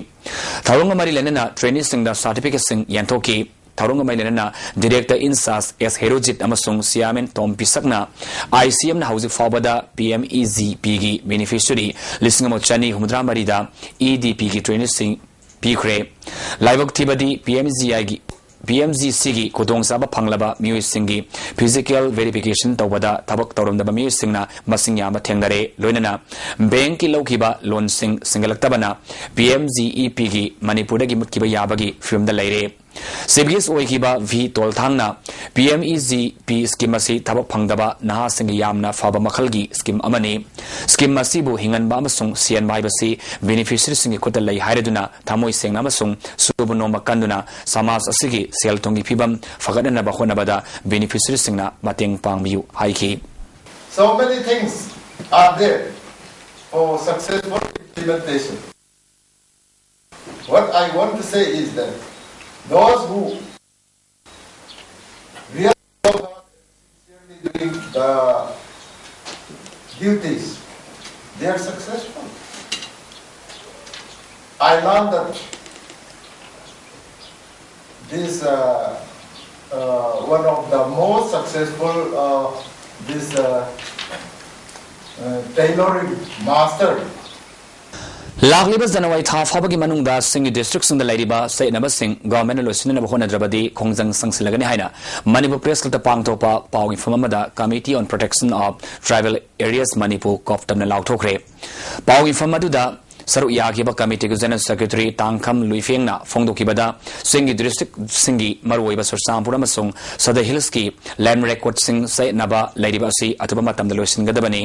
ꯊꯧꯔꯝꯒ ꯃꯔꯤ ꯂꯩꯅꯅ traineeꯁꯤꯡꯗ certificateꯁꯤꯡ ꯌꯦꯟꯊꯣꯛꯈꯤ꯫ ꯊꯧꯔꯝꯒ ꯃꯔꯤ ꯂꯩꯅꯅ Director in charge S Herojit ꯑꯃꯁꯨꯡ Chairman ꯇꯣꯝꯄꯤꯁꯛꯅ I C Mꯅ ꯍꯧꯖꯤꯛ ꯐꯥꯎꯕꯗ P M E G Pꯒꯤ beneficiary ꯂꯤꯁꯤꯡ ꯑꯃ ꯆꯅꯤ ꯍꯨꯝꯐꯨꯇꯔꯥ ꯃꯔꯤꯗ E D Pꯒꯤ traineeꯁꯤꯡ ꯄꯤꯈ꯭ꯔꯦ꯫ ꯂꯥꯏꯕꯛ ꯊꯤꯕꯗꯤ P M G Iꯒꯤ P M G Cꯒꯤ ꯈꯨꯗꯣꯡꯆꯥꯕ ꯐꯪꯂꯕ ꯃꯤꯑꯣꯏꯁꯤꯡꯒꯤ physical verification ꯇꯧꯕꯗ ꯊꯕꯛ ꯇꯧꯔꯝꯗꯕ ꯃꯤꯑꯣꯏꯁꯤꯡꯅ ꯃꯁꯤꯡ ꯌꯥꯝꯕ ꯊꯦꯡꯅꯔꯦ꯫ ꯂꯣꯏꯅꯅ bankꯀꯤ ꯂꯧꯈꯤꯕ loanꯁꯤꯡ ꯁꯤꯡꯒꯠꯂꯛꯇꯕꯅ P M G E Pꯒꯤ ꯃꯅꯤꯄꯨꯔꯗꯒꯤ ꯃꯨꯠꯈꯤꯕ ꯌꯥꯕꯒꯤ ꯐꯤꯕꯝꯗ ꯂꯩꯔꯦ꯫ Chief guest ꯑꯣꯏꯈꯤꯕ V ꯇꯣꯜꯊꯥꯡꯅ P M E G P scheme ꯑꯁꯤ ꯊꯕꯛ ꯐꯪꯗꯕ ꯅꯍꯥꯁꯤꯡꯒꯤ ꯌꯥꯝꯅ ꯐꯕ ꯃꯈꯜꯒꯤ scheme ꯑꯃꯅꯤ꯫ Scheme ꯑꯁꯤꯕꯨ ꯍꯤꯡꯍꯟꯕ ꯑꯃꯁꯨꯡ ꯁꯤꯍꯟꯕ ꯍꯥꯏꯕꯁꯤ beneficiaryꯁꯤꯡꯒꯤ ꯈꯨꯠꯇ ꯂꯩ ꯍꯥꯏꯔꯗꯨꯅ ꯊꯃꯣꯏ ꯁꯦꯡꯅ ꯑꯃꯁꯨꯡ ꯁꯨꯕ ꯅꯣꯝꯕ ꯀꯟꯗꯨꯅ ꯁꯃꯥꯖ ꯑꯁꯤꯒꯤ ꯁꯦꯜ ꯊꯨꯝꯒꯤ ꯐꯤꯕꯝ ꯐꯒꯠꯅꯅꯕ ꯍꯣꯠꯅꯕꯗ beneficiaryꯁꯤꯡꯅ ꯃꯇꯦꯡ ꯄꯥꯡꯕꯤꯌꯨ ꯍꯥꯏꯈꯤ꯫ So many things are there for successful implementation. What I want to say is that those who really sincerely doing the duties, they are successful. I learned that this uh, uh, one of the most successful uh, this uh, uh, tailoring master. ꯂꯥꯛꯂꯤꯕ ꯖꯅꯋꯥꯔꯤ ꯊꯥ ꯐꯥꯎꯕꯒꯤ ꯃꯅꯨꯡꯗ ꯁꯤꯡꯒꯤ ꯗꯤꯁꯇ꯭ꯔꯤꯛꯁꯤꯡꯗ ꯂꯩꯔꯤꯕ ꯆꯌꯦꯠꯅꯕꯁꯤꯡ ꯒꯚꯔꯟꯃꯦꯟꯠꯅ ꯂꯣꯏꯁꯤꯟꯅꯕ ꯍꯣꯠꯅꯗ꯭ꯔꯕꯗꯤ ꯈꯣꯡꯖꯪ ꯆꯪꯁꯤꯜꯂꯒꯅꯤ ꯍꯥꯏꯅ Manipur press ꯀ꯭ꯂꯕꯇ ꯄꯥꯡꯊꯣꯛꯄ ꯄꯥꯎ ꯏꯐꯝ ꯑꯃꯗ Committee on Protection of Tribal Areas Manipur, ꯀꯣꯞꯇꯝꯅ ꯂꯥꯎꯊꯣꯛꯈ꯭ꯔꯦ꯫ ꯄꯥꯎ ꯏꯐꯝ ꯑꯗꯨꯗ ꯁꯔꯨꯛ ꯌꯥꯈꯤꯕ ꯀꯃꯤꯇꯤꯒꯤ ꯖꯦꯅꯔꯦꯜ ꯁꯦꯀ꯭ꯔꯦꯇꯔꯤ ꯇꯥꯡꯈꯝ ꯂꯨꯏꯐꯦꯡꯅ ꯐꯣꯡꯗꯣꯛꯈꯤꯕꯗ, ꯆꯤꯡꯒꯤ ꯗꯤꯁꯇ꯭ꯔꯤꯛꯁꯤꯡꯒꯤ ꯃꯔꯨꯑꯣꯏꯕ ꯆꯨꯔꯆꯥꯟꯄꯨꯔ ꯑꯃꯁꯨꯡ ꯁꯗꯔ ꯍꯤꯜꯁꯀꯤ ꯂꯦꯟꯗ ꯔꯦꯀꯣꯔꯗꯁꯤꯡ ꯆꯌꯦꯠꯅꯕ ꯂꯩꯔꯤꯕ ꯑꯁꯤ ꯑꯊꯨꯕ ꯃꯇꯝꯗ ꯂꯣꯏꯁꯤꯟꯒꯗꯕꯅꯤ꯫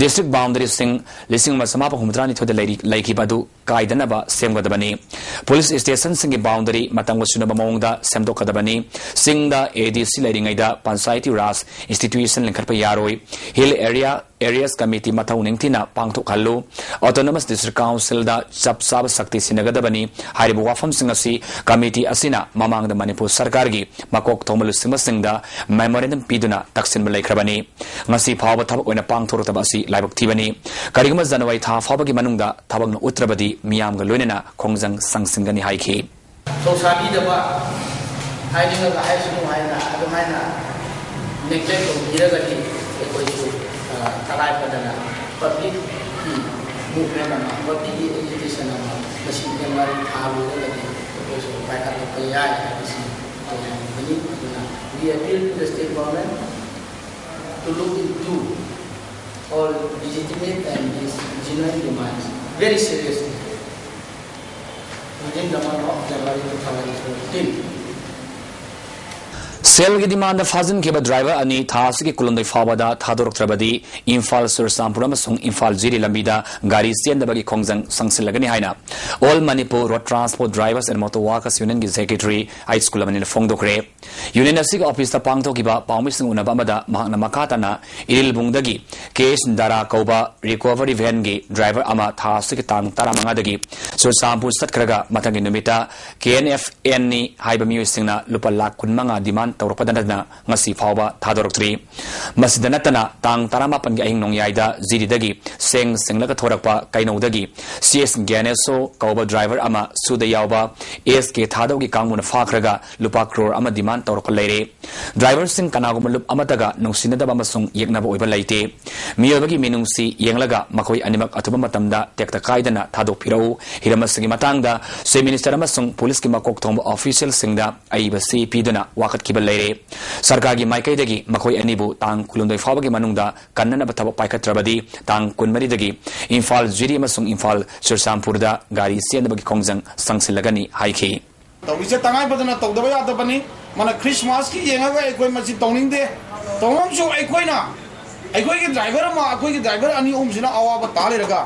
ꯗꯤꯁꯇ꯭ꯔꯤꯛ ꯕꯥꯎꯟꯗꯔꯤꯁꯤꯡ ꯂꯤꯁꯤꯡ ꯑꯃ ꯆꯃꯥꯄꯟ ꯍꯨꯝꯐꯨꯇꯔꯥ ꯅꯤꯊꯣꯏꯗ ꯂꯩꯔꯤ-, ꯂꯩꯈꯤꯕ ꯑꯗꯨ ꯀꯥꯏꯗꯅꯕ ꯁꯦꯝꯒꯗꯕꯅꯤ꯫ ꯄꯨꯂꯤꯁ ꯁ꯭ꯇꯦꯁꯟꯁꯤꯡꯒꯤ ꯕꯥꯎꯟꯗꯔꯤ ꯃꯇꯝꯒ ꯆꯨꯅꯕ ꯃꯑꯣꯡꯗ ꯁꯦꯝꯗꯣꯛꯀꯗꯕꯅꯤ꯫ ꯆꯤꯡꯗ ꯑꯦ ꯗꯤ ꯁꯤ ꯂꯩꯔꯤꯉꯩꯗ ꯄꯟꯆꯥꯌꯇꯤ ꯔꯥꯖ ꯏꯟꯁꯇꯤꯇ꯭ꯌꯨꯁꯟ ꯂꯤꯡꯈꯠꯄ ꯌꯥꯔꯣꯏ꯫ ꯍꯤꯜ ꯑꯦꯔꯤꯌꯥ ꯑꯦꯔꯤꯌꯥꯁ ꯀꯃꯤꯇꯤ ꯃꯊꯧ ꯅꯤꯡꯊꯤꯅ ꯄꯥꯡꯊꯣꯛꯍꯜꯂꯨ꯫ ꯑꯣꯇꯣꯅꯣꯃꯁ ꯗꯤꯁꯇ꯭ꯔꯤꯛ ꯀꯥꯎꯟꯁꯤꯜꯗ ꯆꯞ ꯆꯥꯕ ꯁꯛꯇꯤ ꯁꯤꯟꯅꯒꯗꯕꯅꯤ꯫ ꯍꯥꯏꯔꯤꯕ ꯋꯥꯐꯝꯁꯤꯡ ꯑꯁꯤ ꯀꯃꯤꯇꯤ ꯑꯁꯤꯅ ꯃꯃꯥꯡꯗ ꯃꯅꯤꯄꯨꯔ ꯁꯔꯀꯥꯔꯒꯤ ꯃꯀꯣꯛ ꯊꯣꯡꯕ ꯂꯨꯆꯤꯡꯕꯁꯤꯡꯗ ꯃꯦꯃꯣꯔꯦꯟꯗꯝ ꯄꯤꯗꯨꯅ ꯇꯛꯁꯤꯟꯕ ꯂꯩꯈ꯭ꯔꯕꯅꯤ꯫ ꯉꯁꯤ ꯐꯥꯎꯕ ꯊꯕꯛ ꯑꯣꯏꯅ ꯄꯥꯡꯊꯣꯔꯛꯇꯕ ꯑꯁꯤ ꯂꯥꯏꯕꯛ ꯊꯤꯕꯅꯤ꯫ ꯀꯔꯤꯒꯨꯝꯕ ꯖꯅꯋꯥꯔꯤ ꯊꯥ ꯐꯥꯎꯕꯒꯤ ꯃꯅꯨꯡꯗ ꯊꯕꯛꯅ ꯎꯠꯇ꯭ꯔꯕꯗꯤ ꯃꯤꯌꯥꯝꯒ ꯂꯣꯏꯅꯅ ꯈꯣꯡꯖꯪ ꯆꯪꯁꯤꯟꯒꯅꯤ ꯍꯥꯏꯈꯤ꯫ ꯊꯧꯁꯥꯕꯤꯗꯕ ꯍꯥꯏꯅꯤꯡꯉꯒ ꯍꯥꯏꯁꯅꯨ ꯍꯥꯏꯅ ꯑꯗꯨꯃꯥꯏꯅ ꯅꯦꯒ꯭ꯂꯦꯛ ꯇꯧꯕꯤꯔꯒꯗꯤ ꯑꯩꯈꯣꯏꯁꯨ ꯇꯉꯥꯏ ꯐꯗꯅ ꯄꯕ꯭ꯂꯤꯛꯀꯤ ꯃꯨꯚꯃꯦꯟ ꯑꯃ, ꯄꯕ꯭ꯂꯤꯛꯀꯤ ꯑꯦꯖꯤꯇꯦꯁꯟ ꯑꯃ ꯃꯁꯤ ꯖꯅꯋꯥꯔꯤ ꯊꯥ ꯂꯣꯏꯔꯒꯗꯤ ꯑꯩꯈꯣꯏꯁꯨ ꯄꯥꯏꯈꯠꯂꯛꯄ ꯌꯥꯏ ꯍꯥꯏꯕꯁꯤ ꯇꯧꯖꯅꯤꯡꯕꯅꯤ꯫ ꯑꯗꯨꯅ we appeal to the state government to look into all legitimate and these genuine demands very seriously within the month of January two thousand fourteen. ꯇꯦꯜꯒꯤ ꯗꯤꯃꯥꯟꯗ ꯐꯥꯖꯤꯟꯈꯤꯕ ꯗ꯭ꯔꯥꯏꯚꯔ ꯑꯅꯤ ꯊꯥ ꯑꯁꯤꯒꯤ ꯀꯨꯟꯍꯨꯝꯗꯣꯏ ꯐꯥꯎꯕꯗ ꯊꯥꯗꯣꯔꯛꯇ꯭ꯔꯕꯗꯤ ꯏꯝꯐꯥꯜ ꯆꯨꯔꯆꯥꯟꯄꯨꯔ ꯑꯃꯁꯨꯡ ꯏꯝꯐꯥꯜ ꯖꯤꯔꯤ ꯂꯝꯕꯤꯗ ꯒꯥꯔꯤ ꯆꯦꯟꯗꯕꯒꯤ ꯈꯣꯡꯖꯪ ꯁꯪꯁꯤꯜꯂꯒꯅꯤ ꯍꯥꯏꯅ All Manipur Road Transport Drivers and Motor Workers Unionꯒꯤ Secretary ꯑꯩꯆ ꯀꯨꯂꯃꯅꯤꯅ ꯐꯣꯡꯗꯣꯛꯈ꯭ꯔꯦ꯫ ꯌꯨꯅꯤꯌꯟ ꯑꯁꯤꯒꯤ ꯑꯣꯐꯤꯁꯇ ꯄꯥꯡꯊꯣꯛꯈꯤꯕ ꯄꯥꯎꯃꯤꯁꯤꯡ ꯎꯅꯕ ꯑꯃꯗ ꯃꯍꯥꯛꯅ ꯃꯈꯥ ꯇꯥꯅ ꯏꯔꯤꯜꯕꯨꯡꯗꯒꯤ ꯀꯦ ꯑꯦꯁ ꯗꯥꯔꯥ ꯀꯧꯕ ꯔꯤꯀꯣꯚꯔꯤ ꯚꯦꯟꯒꯤ ꯗ꯭ꯔꯥꯏꯚꯔ ꯑꯃ ꯊꯥ ꯑꯁꯤꯒꯤ ꯇꯥꯡ ꯇꯔꯥꯃꯉꯥꯗꯒꯤ ꯆꯨꯔꯆꯥꯟꯄꯨꯔ ꯆꯠꯈ꯭ꯔꯒ ꯃꯊꯪꯒꯤ ꯅꯨꯃꯤꯠꯇ ꯀꯦ ꯑꯦꯟ ꯑꯦꯐ ꯑꯦꯟꯅꯤ ꯍꯥꯏꯕ ꯃꯤꯑꯣꯏꯁꯤꯡꯅ ꯂꯨꯄꯥ ꯂꯥꯈ ꯀꯨꯟꯃꯉꯥ ꯗꯤꯃꯥꯟ ꯇꯧꯔꯛꯄꯗ ꯅꯠꯇꯅ ꯉꯁꯤ ꯐꯥꯎꯕ ꯊꯥꯗꯣꯔꯛꯇ꯭ꯔꯤ꯫ ꯃꯁꯤꯗ ꯅꯠꯇꯅ ꯇꯥꯡ ꯇꯔꯥꯃꯥꯄꯟꯒꯤ ꯑꯍꯤꯡ ꯅꯣꯡꯌꯥꯏꯗ ꯖꯤꯔꯤꯗꯒꯤ ꯁꯦꯡ ꯁꯦꯡꯂꯒ ꯊꯣꯔꯛꯄ ꯀꯩꯅꯧꯗꯒꯤ ꯁꯤ ꯑꯦꯁ ꯒ꯭ꯌꯥꯅꯦꯁꯣ ꯀꯧꯕ ꯗ꯭ꯔꯥꯏꯚꯔ ꯑꯃ ꯁꯨꯗ ꯌꯥꯎꯕ ꯑꯦꯁ ꯀꯦ ꯊꯥꯗꯧꯒꯤ ꯀꯥꯡꯕꯨꯅ ꯐꯥꯈ꯭ꯔꯒ ꯂꯨꯄꯥ ꯀ꯭ꯔꯣꯔ ꯑꯃ ꯗꯤꯃꯥꯟ ꯇꯧꯔꯛꯄ ꯂꯩꯔꯦ꯫ ꯗ꯭ꯔꯥꯏꯚꯔꯁꯤꯡ ꯀꯅꯥꯒꯨꯝꯕ ꯂꯨꯞ ꯑꯃꯠꯇꯒ ꯅꯨꯡꯁꯤꯅꯗꯕ ꯑꯃꯁꯨꯡ ꯌꯦꯛꯅꯕ ꯑꯣꯏꯕ ꯂꯩꯇꯦ꯫ ꯃꯤꯑꯣꯏꯕꯒꯤ ꯃꯤꯅꯨꯡꯁꯤ ꯌꯦꯡꯂꯒ ꯃꯈꯣꯏ ꯑꯅꯤꯃꯛ ꯑꯊꯨꯕ ꯃꯇꯝꯗ ꯇꯦꯛꯇ ꯀꯥꯏꯗꯅ ꯊꯥꯗꯣꯛꯄꯤꯔꯛꯎ꯫ ꯍꯤꯔꯝ ꯑꯁꯤꯒꯤ ꯃꯇꯥꯡꯗ ꯆꯤꯐ ꯃꯤꯅꯤꯁꯇꯔ ꯑꯃꯁꯨꯡ ꯄꯨꯂꯤꯁꯀꯤ ꯃꯀꯣꯛ ꯊꯣꯡꯕ ꯑꯣꯐꯤꯁꯤꯌꯦꯜꯁꯤꯡꯗ ꯑꯏꯕ ꯆꯦ ꯄꯤꯗꯨꯅ ꯋꯥꯀꯠꯈꯤꯕ ꯂꯩꯔꯦ꯫ ꯁꯔꯀꯥꯔꯒꯤ ꯃꯥꯏꯀꯩꯗꯒꯤ ꯃꯈꯣꯏ ꯑꯅꯤꯕꯨ ꯇꯥꯡ ꯀꯨꯟꯍꯨꯝꯗꯣꯏ ꯐꯥꯎꯕꯒꯤ ꯃꯅꯨꯡꯗ ꯀꯟꯅꯅꯕ ꯊꯕꯛ ꯄꯥꯏꯈꯠꯇ꯭ꯔꯕꯗꯤ ꯇꯥꯡ ꯀꯨꯟꯃꯔꯤꯗꯒꯤ ꯏꯝꯐꯥꯜ ꯖꯤꯔꯤ ꯑꯃꯁꯨꯡ ꯏꯝꯐꯥꯜ ꯆꯨꯔꯆꯥꯟꯄꯨꯔꯗ ꯒꯥꯔꯤ ꯆꯦꯟꯗꯕꯒꯤ ꯈꯣꯡꯖꯪ ꯁꯪꯁꯤꯜꯂꯒꯅꯤ ꯍꯥꯏꯈꯤ꯫ ꯇꯧꯔꯤꯁꯦ ꯇꯉꯥꯏ ꯐꯗꯅ ꯇꯧꯗꯕ ꯌꯥꯗꯕꯅꯤ꯫ ꯃꯥꯅ ꯈ꯭ꯔꯤꯁꯃꯥꯁꯀꯤ ꯌꯦꯡꯉꯒ ꯑꯩꯈꯣꯏ ꯃꯁꯤ ꯇꯧꯅꯤꯡꯗꯦ꯫ ꯇꯧꯐꯝꯁꯨ ꯑꯩꯈꯣꯏꯅ, ꯑꯩꯈꯣꯏꯒꯤ ꯗ꯭ꯔꯥꯏꯚꯔ ꯑꯃ, ꯑꯩꯈꯣꯏꯒꯤ ꯗ꯭ꯔꯥꯏꯚꯔ ꯑꯅꯤ ꯑꯍꯨꯝꯁꯤꯅ ꯑꯋꯥꯕ ꯇꯥ ꯂꯩꯔꯒ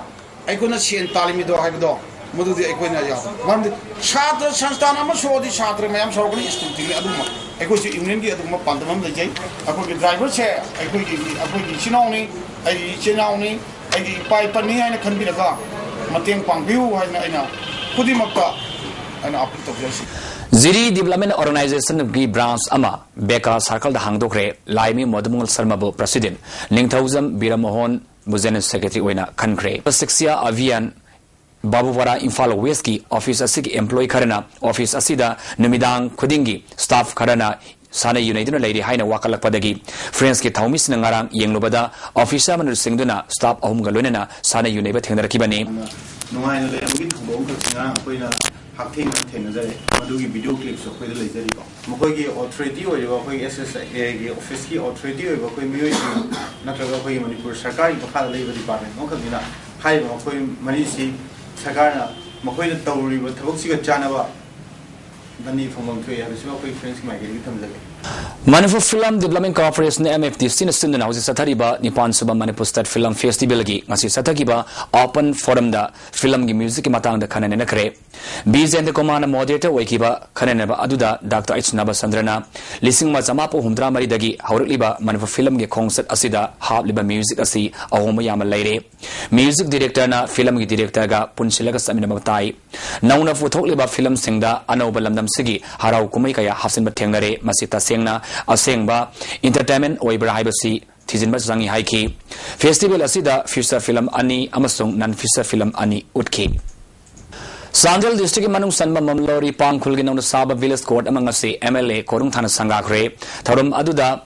ꯑꯩꯈꯣꯏꯅ ꯁꯦꯟ ꯇꯥꯜꯂꯤꯃꯤꯗꯣ ꯍꯥꯏꯕꯗꯣ, ꯃꯗꯨꯗꯤ ꯑꯩꯈꯣꯏꯅ ꯌꯥꯗꯦ꯫ ꯃꯔꯝꯗꯤ ꯁꯥꯇ꯭ꯔ ꯁꯪꯁꯊꯥꯟ ꯑꯃ ꯁꯣꯛꯑꯗꯤ ꯁꯥꯇ꯭ꯔ ꯃꯌꯥꯝ ꯁꯥꯎꯔꯛꯀꯅꯤ, ꯁ꯭ꯀꯨꯜ ꯊꯤꯡꯒꯅꯤ꯫ ꯑꯗꯨꯝꯕ ꯑꯩꯈꯣꯏꯁꯨ ꯌꯨꯅꯤꯌꯟꯒꯤ ꯑꯗꯨꯒꯨꯝꯕ ꯄꯥꯟꯗꯝ ꯑꯃ ꯂꯩꯖꯩ꯫ ꯑꯩꯈꯣꯏꯒꯤ ꯗ꯭ꯔꯥꯏꯚꯔꯁꯦ ꯑꯩꯈꯣꯏꯒꯤ, ꯑꯩꯈꯣꯏꯒꯤ ꯏꯆꯤꯟ ꯏꯅꯥꯎꯅꯤ, ꯑꯩꯒꯤ ꯏꯆꯤꯟ ꯏꯅꯥꯎꯅꯤ, ꯑꯩꯒꯤ ꯏꯄꯥ ꯏꯄꯟꯅꯤ ꯍꯥꯏꯅ ꯈꯟꯕꯤꯔꯒ ꯃꯇꯦꯡ ꯄꯥꯡꯕꯤꯌꯨ ꯍꯥꯏꯅ ꯑꯩꯅ ꯈꯨꯗꯤꯡꯃꯛꯇ ꯑꯩꯅ ꯑꯥꯄꯤꯜ ꯇꯧꯖꯔꯤ꯫ ꯖꯤꯔꯤ ꯗꯤꯕꯦꯂꯞꯃꯦꯟ ꯑꯣꯔꯒꯅꯥꯏꯖꯦꯁꯟꯒꯤ ꯕ꯭ꯔꯥꯟꯆ ꯑꯃ ꯕꯦꯀꯥ ꯁꯥꯔꯀꯜꯗ ꯍꯥꯡꯗꯣꯛꯈ꯭ꯔꯦ꯫ ꯂꯥꯏꯃꯤ ꯃꯣꯗꯃꯣꯍꯟ ꯁꯔꯃꯕꯨ ꯄ꯭ꯔꯁꯤꯗꯦꯟꯠ, ꯅꯤꯡꯊꯧꯖꯝ ꯕꯤꯔꯃꯣꯍꯟꯕꯨ ꯖꯦꯅꯔꯦꯜ ꯁꯦꯀ꯭ꯔꯦꯇꯔꯤ ꯑꯣꯏꯅ ꯈꯟꯈ꯭ꯔꯦ꯫ ꯁꯤꯛꯁ꯭ꯌꯥ ꯑꯚꯤꯌꯥꯟ ꯕꯥꯕꯨꯄꯥꯔꯥ ꯏꯝꯐꯥꯜ ꯋꯦꯁ꯭ꯠꯀꯤ ꯑꯣꯐꯤꯁ ꯑꯁꯤꯒꯤ ꯑꯦꯝꯄ꯭ꯂꯣꯌꯤ ꯈꯔꯅ ꯑꯣꯐꯤꯁ ꯑꯁꯤꯗ ꯅꯨꯃꯤꯗꯥꯡ ꯈꯨꯗꯤꯡꯒꯤ ꯁ꯭ꯇꯥꯐ ꯈꯔꯅ ꯁꯥꯟꯅ ꯌꯨꯅꯩꯗꯨꯅ ꯂꯩꯔꯤ ꯍꯥꯏꯅ ꯋꯥꯀꯠꯂꯛꯄꯗꯒꯤ ꯐ꯭ꯔꯦꯟꯁꯀꯤ ꯊꯧꯃꯤꯁꯤꯡꯅ ꯉꯔꯥꯡ ꯌꯦꯡꯂꯨꯕꯗ ꯑꯣꯐꯤꯁꯔ ꯑꯃꯅ ꯂꯨꯆꯤꯡꯗꯨꯅ ꯁ꯭ꯇꯥꯐ ꯑꯍꯨꯝꯒ ꯂꯣꯏꯅꯅ ꯁꯥꯟꯅ ꯌꯨꯅꯩꯕ ꯊꯦꯡꯅꯔꯛꯈꯤꯕꯅꯤ꯫ ꯅꯨꯡꯉꯥꯏꯅ ꯂꯩꯔꯝꯕꯒꯤ ꯊꯧꯗꯣꯛ ꯑꯃꯈꯛꯁꯤ ꯉꯔꯥꯡ ꯑꯩꯈꯣꯏꯅ ꯍꯛꯊꯦꯡꯅꯅ ꯊꯦꯡꯅꯖꯔꯦ꯫ ꯃꯗꯨꯒꯤ ꯚꯤꯗꯤꯑꯣ ꯀ꯭ꯂꯤꯞꯁꯨ ꯑꯩꯈꯣꯏꯗ ꯂꯩꯖꯔꯤꯀꯣ꯫ ꯃꯈꯣꯏꯒꯤ ꯑꯣꯊꯣꯔꯤꯇꯤ ꯑꯣꯏꯔꯤꯕ ꯑꯩꯈꯣꯏꯒꯤ ꯑꯦꯁ ꯑꯦꯁ ꯑꯦꯒꯤ ꯑꯣꯐꯤꯁꯀꯤ ꯑꯣꯊꯣꯔꯤꯇꯤ ꯑꯣꯏꯕ ꯑꯩꯈꯣꯏ ꯃꯤꯑꯣꯏꯁꯤꯡ ꯅꯠꯇ꯭ꯔꯒ ꯑꯩꯈꯣꯏꯒꯤ ꯃꯅꯤꯄꯨꯔ ꯁꯔꯀꯥꯔꯒꯤ ꯃꯈꯥꯗ ꯂꯩꯕ ꯗꯤꯄꯥꯔꯠꯃꯦꯟ ꯑꯃꯈꯛꯅꯤꯅ ꯍꯥꯏꯔꯤꯕ ꯃꯈꯣꯏ ꯃꯔꯤꯁꯤ ꯁꯔꯀꯥꯔꯅ ꯃꯈꯣꯏꯅ ꯇꯧꯔꯤꯕ ꯊꯕꯛꯁꯤꯒ ꯆꯥꯟꯅꯕ ꯗꯟꯗꯤ ꯐꯪꯐꯝ ꯊꯣꯛꯏ ꯍꯥꯏꯕꯁꯤꯃ ꯑꯩꯈꯣꯏ ꯐ꯭ꯔꯦꯟꯁꯀꯤ ꯃꯥꯏꯀꯩꯗꯒꯤ ꯊꯝꯖꯒꯦ꯫ Manipur Film Development Corporation, M F D C ꯅ ꯁꯤꯟꯗꯨꯅ ꯍꯧꯖꯤꯛ ꯆꯠꯊꯔꯤꯕ ꯅꯤꯄꯥꯟ ꯁꯨꯕ Manipur State Film Festival ꯒꯤ ꯉꯁꯤ ꯆꯠꯊꯈꯤꯕ open forum ꯗ film ꯒꯤ music ꯀꯤ ꯃꯇꯥꯡꯗ ꯈꯟꯅ ꯅꯩꯅꯈ꯭ꯔꯦ꯫ ꯕꯤ ꯖꯌꯟꯇ ꯀꯨꯃꯥꯔꯅ moderator ꯑꯣꯏꯈꯤꯕ ꯈꯟꯅ ꯅꯩꯅꯕ ꯑꯗꯨꯗ Doctor H ꯅꯕꯆꯟꯗ꯭ꯔꯅ ꯂꯤꯁꯤꯡ ꯑꯃ ꯆꯃꯥꯄꯟ ꯍꯨꯝꯐꯨꯇꯔꯥ ꯃꯔꯤꯗꯒꯤ ꯍꯧꯔꯛꯂꯤꯕ ꯃꯅꯤꯄꯨꯔ film ꯒꯤ ꯈꯣꯡꯆꯠ ꯑꯁꯤꯗ ꯍꯥꯞꯂꯤꯕ music ꯑꯁꯤ ꯑꯍꯣꯡꯕ ꯌꯥꯝꯅ ꯂꯩꯔꯦ꯫ Music director ꯅ film ꯒꯤ director ꯒ ꯄꯨꯟꯁꯤꯜꯂꯒ ꯆꯠꯃꯤꯟꯅꯕ ꯇꯥꯏ꯫ ꯅꯧꯅ ꯄꯨꯊꯣꯛꯂꯤꯕ film ꯁꯤꯡꯗ ꯑꯅꯧꯕ ꯂꯝꯗꯝꯁꯤꯒꯤ ꯍꯔꯥꯎ ꯀꯨꯝꯍꯩ ꯀꯌꯥ ꯍꯥꯞꯆꯤꯟꯕ ꯊꯦꯡꯅꯔꯦ꯫ ꯃꯁꯤ ꯇꯁꯦꯡꯅ ꯑꯁꯦꯡꯕ entertainment ꯑꯣꯏꯕ꯭ꯔꯥ ꯍꯥꯏꯕꯁꯤ ꯊꯤꯖꯤꯟꯕ ꯆꯪꯏ ꯍꯥꯏꯈꯤ꯫ Festival ꯑꯁꯤꯗ feature film ꯑꯅꯤ ꯑꯃꯁꯨꯡ non feature film ꯑꯅꯤ ꯎꯠꯈꯤ꯫ ꯆꯥꯟꯗꯦꯜ district ꯀꯤ ꯃꯅꯨꯡ ꯆꯟꯕ ꯃꯝꯂꯣꯔꯤ ꯄꯥꯡꯈꯨꯜꯒꯤ ꯅꯧꯅ ꯁꯥꯕ village court ꯑꯃ ꯉꯁꯤ M L A ꯀꯣꯅꯨꯡ ꯊꯥꯅ ꯁꯪꯒꯥꯈ꯭ꯔꯦ꯫ ꯊꯧꯔꯝ ꯑꯗꯨꯗ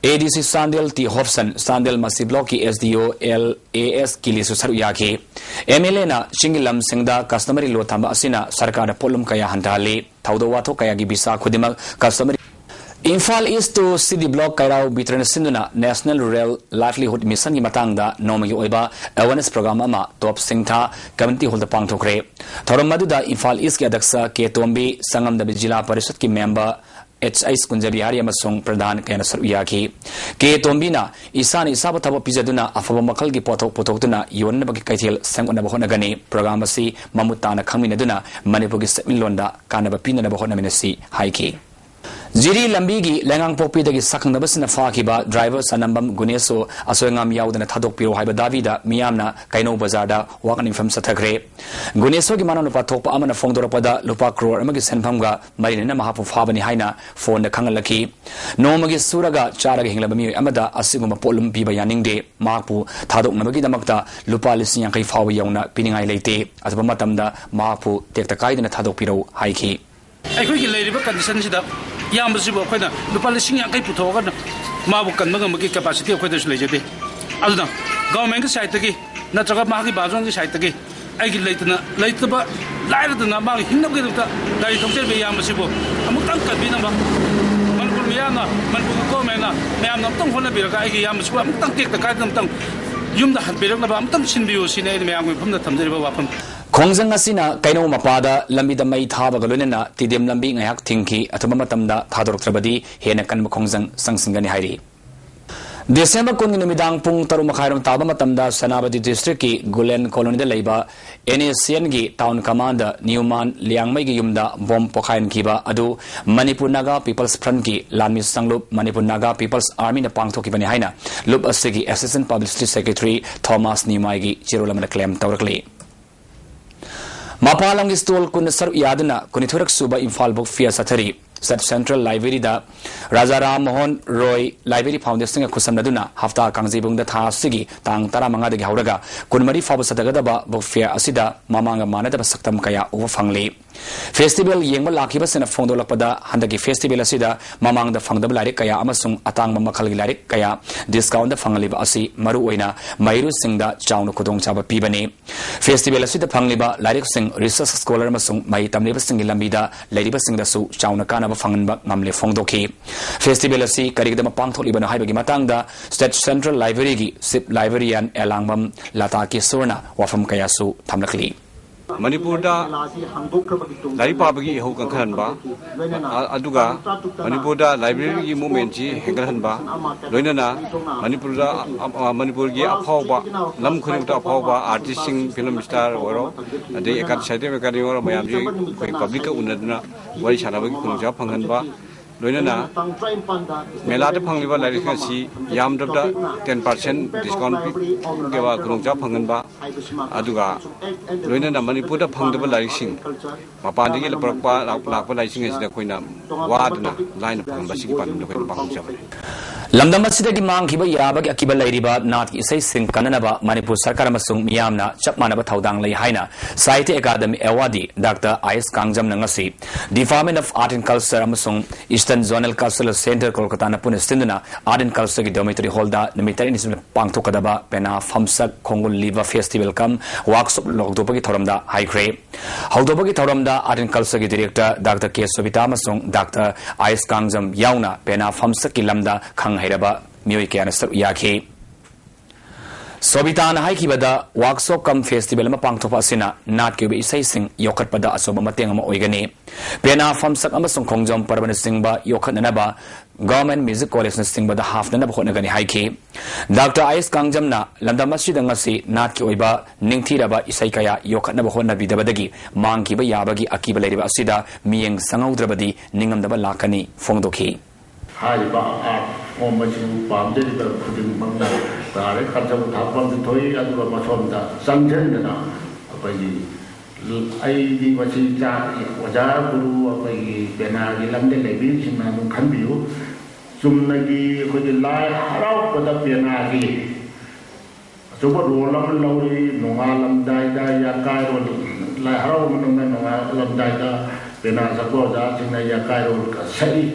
A D C Chandel T Hopson, Chandel ꯃꯁꯤ block ꯀꯤ S D O L A S ꯀꯤꯂꯤꯁꯨ ꯁꯔꯨꯛ ꯌꯥꯈꯤ꯫ M L A ꯅ ꯆꯤꯡꯒꯤ ꯂꯝꯁꯤꯡꯗ customary law ꯊꯝꯕ ꯑꯁꯤꯅ ꯁꯔꯀꯥꯔꯗ ꯄꯣꯠꯂꯨꯝ ꯀꯌꯥ ꯍꯟꯊꯍꯜꯂꯤ꯫ ꯊꯧꯗꯣꯛ ꯋꯥꯊꯣꯛ ꯀꯌꯥꯒꯤ visa ꯈꯨꯗꯤꯡꯃꯛ customary Imphal East to C D Block ꯀꯩꯔꯥꯎ ꯕꯤꯇ꯭ꯔꯅ ꯁꯤꯟꯗꯨꯅ National Rural Livelihood Mission ꯒꯤ ꯃꯇꯥꯡꯗ ꯅꯣꯡꯃꯒꯤ ꯑꯣꯏꯕ awareness program ꯑꯃ ꯇꯣꯞ ꯁꯤꯡꯊꯥ community hall ꯗ ꯄꯥꯡꯊꯣꯛꯈ꯭ꯔꯦ꯫ ꯊꯧꯔꯝ ꯑꯗꯨꯗ ꯏꯝꯐꯥꯜ East ꯀꯤ ꯑꯗ꯭ꯌꯛꯁ ꯀꯦ ꯇꯣꯝꯕꯤ, ꯁꯪꯉꯝꯗꯕꯤ ꯖꯤꯂꯥ ꯄꯔꯤꯁꯠꯀꯤ member H H ꯀꯨꯟꯖꯕꯤꯍꯥꯔꯤ ꯑꯃꯁꯨꯡ ꯄ꯭ꯔꯙꯥꯟ ꯀꯌꯥꯅ ꯁꯔꯨꯛ ꯌꯥꯈꯤ꯫ ꯀꯦ ꯇꯣꯝꯕꯤꯅ ꯏꯁꯥꯅ ꯏꯁꯥꯕꯨ ꯊꯕꯛ ꯄꯤꯖꯗꯨꯅ ꯑꯐꯕ ꯃꯈꯜꯒꯤ ꯄꯣꯠꯊꯣꯛ ꯄꯨꯊꯣꯛꯇꯨꯅ ꯌꯣꯟꯅꯕꯒꯤ ꯀꯩꯊꯦꯜ ꯁꯦꯝꯒꯠꯅꯕ ꯍꯣꯠꯅꯒꯅꯤ꯫ Program ꯑꯁꯤ ꯃꯃꯨꯠ ꯇꯥꯅ ꯈꯪꯃꯤꯟꯅꯗꯨꯅ ꯃꯅꯤꯄꯨꯔꯒꯤ ꯁꯦꯟꯃꯤꯠꯂꯣꯟꯗ ꯀꯥꯟꯅꯕ ꯄꯤꯅꯅꯕ ꯍꯣꯠꯅꯃꯤꯟꯅꯁꯤ ꯍꯥꯏꯈꯤ꯫ ꯖꯤꯔꯤ ꯂꯝꯕꯤꯒꯤ ꯂꯩꯉꯥꯡꯄꯣꯛꯄꯤꯗꯒꯤ ꯁꯛꯈꯪꯅꯕꯁꯤꯡꯅ ꯐꯥꯈꯤꯕ driver ꯆꯅꯝꯕꯝ ꯒꯨꯅꯦꯁꯁꯨ ꯑꯁꯣꯏ ꯑꯉꯥꯝ ꯌꯥꯎꯗꯅ ꯊꯥꯗꯣꯛꯄꯤꯔꯣ ꯍꯥꯏꯕ ꯗꯥꯕꯤꯗ ꯃꯤꯌꯥꯝꯅ ꯀꯩꯅꯧ ꯕꯖꯥꯔꯗ walk and ꯃꯤꯐꯝ ꯆꯠꯊꯈ꯭ꯔꯦ꯫ ꯒꯨꯅꯦꯁꯣꯒꯤ ꯃꯅꯥꯎꯅꯨꯄꯥ ꯊꯣꯛꯄ ꯑꯃꯅ ꯐꯣꯡꯗꯣꯔꯛꯄꯗ ꯂꯨꯄꯥ ꯀ꯭ꯔꯣꯔ ꯑꯃꯒꯤ ꯁꯦꯟꯐꯝꯒ ꯃꯔꯤ ꯂꯩꯅꯅ ꯃꯍꯥꯛꯄꯨ ꯐꯥꯕꯅꯤ ꯍꯥꯏꯅ ꯐꯣꯟꯗ ꯈꯪꯍꯜꯂꯛꯈꯤ꯫ ꯅꯣꯡꯃꯒꯤ ꯁꯨꯔꯒ ꯆꯥꯔꯒ ꯍꯤꯡꯂꯕ ꯃꯤꯑꯣꯏ ꯑꯃꯗ ꯑꯁꯤꯒꯨꯝꯕ ꯄꯣꯠꯂꯨꯝ ꯄꯤꯕ ꯌꯥꯅꯤꯡꯗꯦ꯫ ꯃꯍꯥꯛꯄꯨ ꯊꯥꯗꯣꯛꯅꯕꯒꯤꯗꯃꯛꯇ ꯂꯨꯄꯥ ꯂꯤꯁꯤꯡ ꯌꯥꯡꯈꯩ ꯐꯥꯎꯕ ꯌꯧꯅ ꯄꯤꯅꯤꯡꯉꯥꯏ ꯂꯩꯇꯦ꯫ ꯑꯊꯨꯕ ꯃꯇꯝꯗ ꯃꯍꯥꯛꯄꯨ ꯇꯦꯛꯇ ꯀꯥꯏꯗꯅ ꯊꯥꯗꯣꯛꯄꯤꯔꯧ ꯍꯥꯏꯈꯤ꯫ ꯑꯩꯈꯣꯏꯒꯤ ꯂꯩꯔꯤꯕ condition ꯁꯤꯗ ꯏꯌꯥꯝꯕꯁꯤꯕꯨ ꯑꯩꯈꯣꯏꯅ ꯂꯨꯄꯥ ꯂꯤꯁꯤꯡ ꯌꯥꯡꯈꯩ ꯄꯨꯊꯣꯛꯑꯒ ꯃꯥꯕꯨ ꯀꯟꯕ ꯉꯝꯕꯒꯤ capacity ꯑꯩꯈꯣꯏꯗꯁꯨ ꯂꯩꯖꯗꯦ꯫ ꯑꯗꯨꯅ government ꯀꯤ side ꯇꯒꯤ ꯅꯠꯇ꯭ꯔꯒ ꯃꯍꯥꯛꯀꯤ ꯕꯥꯖꯣꯟꯒꯤ side ꯇꯒꯤ ꯑꯩꯒꯤ ꯂꯩꯇꯅ ꯂꯩꯇꯕ ꯂꯥꯏꯔꯗꯅ ꯃꯥꯒꯤ ꯍꯤꯡꯅꯕꯒꯤꯗꯃꯛꯇ ꯒꯥꯔꯤ ꯊꯧꯖꯔꯤꯕ ꯏꯌꯥꯝꯕꯁꯤꯕꯨ ꯑꯃꯨꯛꯇꯪ ꯀꯟꯕꯤꯅꯕ ꯃꯅꯤꯄꯨꯔ ꯃꯤꯌꯥꯝꯅ, ꯃꯅꯤꯄꯨꯔꯒꯤ government ꯅ ꯃꯌꯥꯝꯅ ꯑꯃꯨꯛꯇꯪ ꯍꯣꯠꯅꯕꯤꯔꯒ ꯑꯩꯒꯤ ꯏꯌꯥꯝꯕꯁꯤꯕꯨ ꯑꯃꯨꯛꯇꯪ ꯇꯦꯛꯇ ꯀꯥꯏꯗꯅ ꯑꯃꯨꯛꯇꯪ ꯌꯨꯝꯗ ꯍꯟꯕꯤꯔꯛꯅꯕ ꯑꯃꯨꯛꯇꯪ ꯁꯤꯟꯕꯤꯌꯨ ꯁꯤꯅꯤ ꯑꯩꯅ ꯃꯌꯥꯝꯒꯤ ꯃꯐꯝꯗ ꯊꯝꯖꯔꯤꯕ ꯋꯥꯐꯝ꯫ ꯈꯣꯡꯖꯪ ꯑꯁꯤꯅ ꯀꯩꯅꯧ ꯃꯄꯥꯗ ꯂꯝꯕꯤꯗ ꯃꯩ ꯊꯥꯕꯒ ꯂꯣꯏꯅꯅ ꯇꯤꯗꯤꯝ ꯂꯝꯕꯤ ꯉꯥꯏꯍꯥꯛ ꯊꯤꯡꯈꯤ꯫ ꯑꯊꯨꯕ ꯃꯇꯝꯗ ꯊꯥꯗꯣꯔꯛꯇ꯭ꯔꯕꯗꯤ ꯍꯦꯟꯅ ꯀꯟꯕ ꯈꯣꯡꯖꯪ ꯆꯪꯁꯤꯟꯒꯅꯤ ꯍꯥꯏꯔꯤ꯫ ꯗꯤꯁꯦꯝꯕꯔ ꯀꯨꯟꯒꯤ ꯅꯨꯃꯤꯗꯥꯡ ꯄꯨꯡ ꯇꯔꯨꯛ ꯃꯈꯥꯏꯔꯣꯝ ꯇꯥꯕ ꯃꯇꯝꯗ ꯁꯦꯅꯥꯄꯇꯤ ꯗꯤꯁꯇ꯭ꯔꯤꯛꯀꯤ ꯒꯨꯂꯦꯟ ꯀꯣꯂꯣꯅꯤꯗ ꯂꯩꯕ ꯑꯦꯟ ꯑꯦ ꯁꯤ ꯑꯦꯟꯒꯤ ꯇꯥꯎꯟ ꯀꯃꯥꯟꯗꯔ ꯅ꯭ꯌꯨꯃꯥꯟ ꯂꯤꯌꯥꯡꯃꯩꯒꯤ ꯌꯨꯝꯗ ꯕꯣꯝ ꯄꯣꯈꯥꯏꯍꯟꯈꯤꯕ ꯑꯗꯨ ꯃꯅꯤꯄꯨꯔ ꯅꯥꯒꯥ ꯄꯤꯄꯜꯁ ꯐ꯭ꯔꯟꯠꯀꯤ ꯂꯥꯟꯃꯤ ꯁꯪꯂꯨꯞ ꯃꯅꯤꯄꯨꯔ ꯅꯥꯒꯥ ꯄꯤꯄꯜꯁ ꯑꯥꯔꯃꯤꯅ ꯄꯥꯡꯊꯣꯛꯈꯤꯕꯅꯤ ꯍꯥꯏꯅ ꯂꯨꯞ ꯑꯁꯤꯒꯤ ꯑꯦꯁꯤꯁꯇꯦꯟꯠ ꯄꯕ꯭ꯂꯤꯁꯤꯇꯤ ꯁꯦꯀ꯭ꯔꯦꯇꯔꯤ ꯊꯣꯃꯥꯁ ꯅ꯭ꯌꯨꯃꯥꯏꯒꯤ ꯆꯦꯔꯣꯜ ꯑꯃꯗ ꯀ꯭ꯂꯦꯝ ꯇꯧꯔꯛꯂꯤ꯫ ꯃꯄꯥꯟ ꯂꯝꯒꯤ ꯁ꯭ꯇꯣꯜ ꯀꯨꯟ ꯁꯔꯨꯛ ꯌꯥꯗꯨꯅ ꯀꯨꯟꯅꯤꯊꯣꯏꯔꯛ ꯁꯨꯕ ꯏꯝꯐꯥꯜ ꯕꯨꯛ ꯐꯤꯌꯔ ꯆꯠꯊꯔꯤ꯫ ꯁ꯭ꯇꯦꯠ ꯁꯦꯟꯇ꯭ꯔꯦꯜ ꯂꯥꯏꯕ꯭ꯔꯦꯔꯤꯗ ꯔꯥꯖꯥ ꯔꯥꯝ ꯃꯣꯍꯟ ꯔꯣꯏ ꯂꯥꯏꯕ꯭ꯔꯦꯔꯤ ꯐꯥꯎꯟꯗꯦꯁꯟꯒ ꯈꯨꯠꯁꯝꯅꯗꯨꯅ ꯍꯞꯇꯥ ꯀꯥꯡꯖꯩꯕꯨꯡꯗ ꯊꯥ ꯑꯁꯤꯒꯤ ꯇꯥꯡ ꯇꯔꯥꯃꯉꯥꯗꯒꯤ ꯍꯧꯔꯒ ꯀꯨꯟꯃꯔꯤ ꯐꯥꯎꯕ ꯆꯠꯊꯒꯗꯕ ꯕꯨꯛ ꯐꯤꯌꯔ ꯑꯁꯤꯗ ꯃꯃꯥꯡꯒ ꯃꯥꯟꯅꯗꯕ ꯁꯛꯇꯝ ꯀꯌꯥ ꯎꯕ ꯐꯪꯂꯤ꯫ ꯐꯦꯁꯇꯤꯚꯦꯜ ꯌꯦꯡꯕ ꯂꯥꯛꯈꯤꯕꯁꯤꯡꯅ ꯐꯣꯡꯗꯣꯛꯂꯛꯄꯗ ꯍꯟꯗꯛꯀꯤ ꯐꯦꯁꯇꯤꯚꯦꯜ ꯑꯁꯤꯗ ꯃꯃꯥꯡꯗ ꯐꯪꯗꯕ ꯂꯥꯏꯔꯤꯛ ꯀꯌꯥ ꯑꯃꯁꯨꯡ ꯑꯇꯥꯡꯕ ꯃꯈꯜꯒꯤ ꯂꯥꯏꯔꯤꯛ ꯀꯌꯥ ꯗꯤꯁꯀꯥꯎꯟꯗ ꯐꯪꯍꯜꯂꯤꯕ ꯑꯁꯤ ꯃꯔꯨꯑꯣꯏꯅ ꯃꯍꯩꯔꯣꯏꯁꯤꯡꯗ ꯆꯥꯎꯅ ꯈꯨꯗꯣꯡꯆꯥꯕ ꯄꯤꯕꯅꯤ꯫ ꯐꯦꯁꯇꯤꯚꯦꯜ ꯑꯁꯤꯗ ꯐꯪꯂꯤꯕ ꯂꯥꯏꯔꯤꯛꯁꯤꯡ ꯔꯤꯁꯔꯆ ꯁ꯭ꯀꯣꯂꯔ ꯑꯃꯁꯨꯡ ꯃꯍꯩ ꯇꯝꯂꯤꯕꯁꯤꯡꯒꯤ ꯂꯝꯕꯤꯗ ꯂꯩꯔꯤꯕꯁꯤꯡꯗꯁꯨ ꯆꯥꯎꯅ ꯀꯥꯟꯅꯕ ꯐꯪꯍꯟꯕ ꯉꯝꯂꯦ ꯐꯣꯡꯗꯣꯛꯈꯤ꯫ ꯐꯦꯁꯇꯤꯚꯦꯜ ꯑꯁꯤ ꯀꯔꯤꯒꯤꯗꯃꯛ ꯄꯥꯡꯊꯣꯛꯂꯤꯕꯅꯣ ꯍꯥꯏꯕꯒꯤ ꯃꯇꯥꯡꯗ ꯁ꯭ꯇꯦꯠ ꯁꯦꯟꯇ꯭ꯔꯦꯜ ꯂꯥꯏꯕ꯭ꯔꯦꯔꯤꯒꯤ ꯆꯤꯐ ꯂꯥꯏꯕ꯭ꯔꯦꯔꯤꯌꯥꯟ ꯑꯦꯂꯥꯡꯕꯝ ꯂꯇꯥ ꯀꯤꯁꯣꯔꯅ ꯋꯥꯐꯝ ꯀꯌꯥꯁꯨ ꯊꯝꯂꯛꯂꯤ꯫ ꯃꯅꯤꯄꯨꯔꯗ ꯂꯥꯏꯔꯤꯛ ꯄꯥꯕꯒꯤ ꯏꯍꯧ ꯀꯟꯈꯠꯍꯟꯕ, ꯑ-, ꯑꯗꯨꯒ ꯃꯅꯤꯄꯨꯔꯗ ꯂꯥꯏꯕ꯭ꯔꯦꯔꯤꯒꯤ ꯃꯨꯞꯃꯦꯟꯁꯤ ꯍꯦꯟꯒꯠꯍꯟꯕ, ꯂꯣꯏꯅꯅ ꯃꯅꯤꯄꯨꯔꯗ, ꯑ, ꯑ, ꯃꯅꯤꯄꯨꯔꯒꯤ ꯑꯐꯥꯎꯕ, ꯂꯝ ꯈꯨꯗꯤꯡꯃꯛꯇ ꯑꯐꯥꯎꯕ ꯑꯥꯔꯇꯤꯁꯁꯤꯡ, ꯐꯤꯂꯝ ꯁ꯭ꯇꯥꯔ ꯑꯣꯏꯔꯣ, ꯑꯗꯩ ꯑꯦꯀꯥ-, ꯁꯥꯍꯤꯇ꯭ꯌ ꯑꯦꯀꯥꯗꯃꯤ ꯑꯣꯏꯔꯣ, ꯃꯌꯥꯝꯁꯤ ꯑꯩꯈꯣꯏ ꯄꯕ꯭ꯂꯤꯛꯀ ꯎꯅꯗꯨꯅ ꯋꯥꯔꯤ ꯁꯥꯟꯅꯕꯒꯤ ꯈꯨꯗꯣꯡꯆꯥꯕ ꯐꯪꯍꯟꯕ, ꯂꯣꯏꯅꯅ ꯃꯦꯂꯥꯗ ꯐꯪꯂꯤꯕ ꯂꯥꯏꯔꯤꯛꯁꯤꯡ ꯑꯁꯤ ꯌꯥꯝꯗ꯭ꯔꯕꯗ ten percent discount ꯄꯤꯒꯗꯕ ꯈꯨꯗꯣꯡꯆꯥꯕ ꯐꯪꯍꯟꯕ, ꯑꯗꯨꯒ ꯂꯣꯏꯅꯅ ꯃꯅꯤꯄꯨꯔꯗ ꯐꯪꯗꯕ ꯂꯥꯏꯔꯤꯛꯁꯤꯡ, ꯃꯄꯥꯟꯗꯒꯤ ꯄꯨꯔꯛꯄ, ꯂꯥꯛ-, ꯂꯥꯛꯄ ꯂꯥꯏꯔꯤꯛꯁꯤꯡ ꯑꯁꯤꯗ ꯑꯩꯈꯣꯏꯅ ꯋꯥꯗꯅ ꯂꯥꯏꯅ ꯐꯪꯍꯟꯕ ꯑꯁꯤꯒꯤ ꯄꯥꯟꯗꯝꯗ ꯑꯩꯈꯣꯏꯅ ꯄꯥꯡꯊꯣꯛꯆꯕꯅꯤ꯫ ꯂꯝꯗꯝ ꯑꯁꯤꯗꯒꯤ ꯃꯥꯡꯈꯤꯕ ꯌꯥꯕꯒꯤ ꯑꯀꯤꯕ ꯂꯩꯔꯤꯕ ꯅꯥꯠꯀꯤ ꯏꯁꯩꯁꯤꯡ ꯀꯟꯅꯅꯕ ꯃꯅꯤꯄꯨꯔ ꯁꯔꯀꯥꯔ ꯑꯃꯁꯨꯡ ꯃꯤꯌꯥꯝꯅ ꯆꯞ ꯃꯥꯟꯅꯕ ꯊꯧꯗꯥꯡ ꯂꯩ ꯍꯥꯏꯅ ꯁꯥꯍꯤꯇ꯭ꯌ ꯑꯦꯀꯥꯗꯃꯤ ꯑꯦꯋꯥꯔꯗꯤ ꯗꯥꯛꯇꯔ ꯑꯥꯏ ꯑꯦꯁ ꯀꯥꯡꯖꯝꯅ ꯉꯁꯤ Department of Art and Culture ꯑꯃꯁꯨꯡ Eastern Zonal Cultural Centre ꯀꯣꯜꯀꯇꯥꯅ ꯄꯨꯟꯅ ꯁꯤꯟꯗꯨꯅ Art and Cultureꯒꯤ dormitory hallꯗ ꯅꯨꯃꯤꯠ ꯇꯔꯦꯠꯅꯤ ꯆꯨꯞꯅ ꯄꯥꯡꯊꯣꯛꯀꯗꯕ ꯄꯦꯅꯥ ꯐꯝꯁꯛ ꯈꯣꯡꯒꯨꯜ ꯂꯤꯕ festival cum workshop ꯍꯧꯗꯣꯛꯄꯒꯤ ꯊꯧꯔꯝꯗ ꯍꯥꯏꯈ꯭ꯔꯦ꯫ ꯍꯧꯗꯣꯛꯄꯒꯤ ꯊꯧꯔꯝꯗ Art and Cultureꯒꯤ director ꯗꯥꯛꯇꯔ ꯀꯦ ꯁꯣꯕꯤꯇꯥ ꯑꯃꯁꯨꯡ ꯗꯥꯛꯇꯔ ꯑꯥꯏ ꯑꯦꯁ ꯀꯥꯡꯖꯝ ꯌꯥꯎꯅ ꯄꯦꯅꯥ ꯐꯝꯁꯛꯀꯤ ꯂꯝꯗ ꯈꯪ ꯍꯩꯔꯕ ꯃꯤꯑꯣꯏ ꯀꯌꯥꯅ ꯁꯔꯨꯛ ꯌꯥꯈꯤ꯫ ꯁꯣꯕꯤꯇꯥꯅ ꯍꯥꯏꯈꯤꯕꯗ, ꯋꯥꯔꯛꯁꯣꯞ ꯀꯝ ꯐꯦꯁꯇꯤꯚꯦꯜ ꯑꯃ ꯄꯥꯡꯊꯣꯛꯄ ꯑꯁꯤꯅ ꯅꯥꯠꯀꯤ ꯑꯣꯏꯕ ꯏꯁꯩꯁꯤꯡ ꯌꯣꯛꯈꯠꯄꯗ ꯑꯆꯧꯕ ꯃꯇꯦꯡ ꯑꯃ ꯑꯣꯏꯒꯅꯤ꯫ ꯄꯦꯅꯥ, ꯐꯝꯁꯛ ꯑꯃꯁꯨꯡ ꯈꯣꯡꯖꯣꯝ ꯄꯔꯕꯅꯆꯤꯡꯕ ꯌꯣꯛꯈꯠꯅꯅꯕ ꯒꯚꯔꯟꯃꯦꯟꯠ ꯃ꯭ꯌꯨꯖꯤꯛ ꯀꯣꯂꯦꯖꯅꯆꯤꯡꯕꯗ ꯍꯥꯞꯅꯅꯕ ꯍꯣꯠꯅꯒꯅꯤ ꯍꯥꯏꯈꯤ꯫ ꯗꯥꯛꯇꯔ ꯑꯥꯏꯁ ꯀꯥꯡꯖꯝꯅ ꯂꯝꯗꯝ ꯑꯁꯤꯗ ꯉꯁꯤ ꯅꯥꯠꯀꯤ ꯑꯣꯏꯕ ꯅꯤꯡꯊꯤꯔꯕ ꯏꯁꯩ ꯀꯌꯥ ꯌꯣꯛꯈꯠꯅꯕ ꯍꯣꯠꯅꯕꯤꯗꯕꯗꯒꯤ ꯃꯥꯡꯈꯤꯕ ꯌꯥꯕꯒꯤ ꯑꯀꯤꯕ ꯂꯩꯔꯤꯕ ꯑꯁꯤꯗ ꯃꯤꯠꯌꯦꯡ ꯆꯪꯍꯧꯗ꯭ꯔꯕꯗꯤ ꯅꯤꯡꯉꯝꯗꯕ ꯂꯥꯛꯀꯅꯤ ꯐꯣꯡꯗꯣꯛꯈꯤ꯫ ꯍꯥꯏꯔꯤꯕ ꯑꯥꯔꯠ ꯐꯣꯝ ꯑꯁꯤꯕꯨ ꯄꯥꯝꯖꯔꯤꯕ ꯈꯨꯗꯤꯡꯃꯛꯅ ꯇꯥꯔꯦ ꯈꯟꯖꯕ ꯊꯥꯛꯄ ꯑꯃꯗꯤ ꯊꯣꯛꯏ꯫ ꯑꯗꯨꯒ ꯃꯁꯣꯝꯗ ꯆꯪꯁꯤꯟꯗꯅ ꯑꯩꯈꯣꯏꯒꯤ ꯑꯩꯗꯤ ꯃꯁꯤ ꯆꯥ-, ꯑꯣꯖꯥ ꯒꯨꯔꯨ ꯑꯩꯈꯣꯏꯒꯤ ꯄꯦꯅꯥꯒꯤ ꯂꯝꯗ ꯂꯩꯕꯤꯔꯤꯁꯤꯡꯅ ꯑꯗꯨꯝ ꯈꯟꯕꯤꯌꯨ꯫ ꯆꯨꯝꯅꯒꯤ ꯑꯩꯈꯣꯏꯒꯤ ꯂꯥꯏ ꯍꯔꯥꯎꯕꯗ ꯄꯦꯅꯥꯒꯤ ꯑꯆꯧꯕ ꯔꯣꯜ ꯑꯃ ꯂꯧꯔꯤ꯫ ꯅꯣꯡꯉꯥꯜꯂꯝꯗꯥꯏꯗ ꯌꯥꯀꯥꯏꯔꯣꯜ, ꯂꯥꯏ ꯍꯔꯥꯎꯕ ꯃꯅꯨꯡꯗ ꯅꯣꯡꯉꯥꯜꯂꯝꯗꯥꯏꯗ ꯄꯦꯅꯥ ꯁꯛꯄ ꯑꯣꯖꯥꯁꯤꯡꯅ ꯌꯥꯀꯥꯏꯔꯣꯜꯒ ꯁꯛꯏ꯫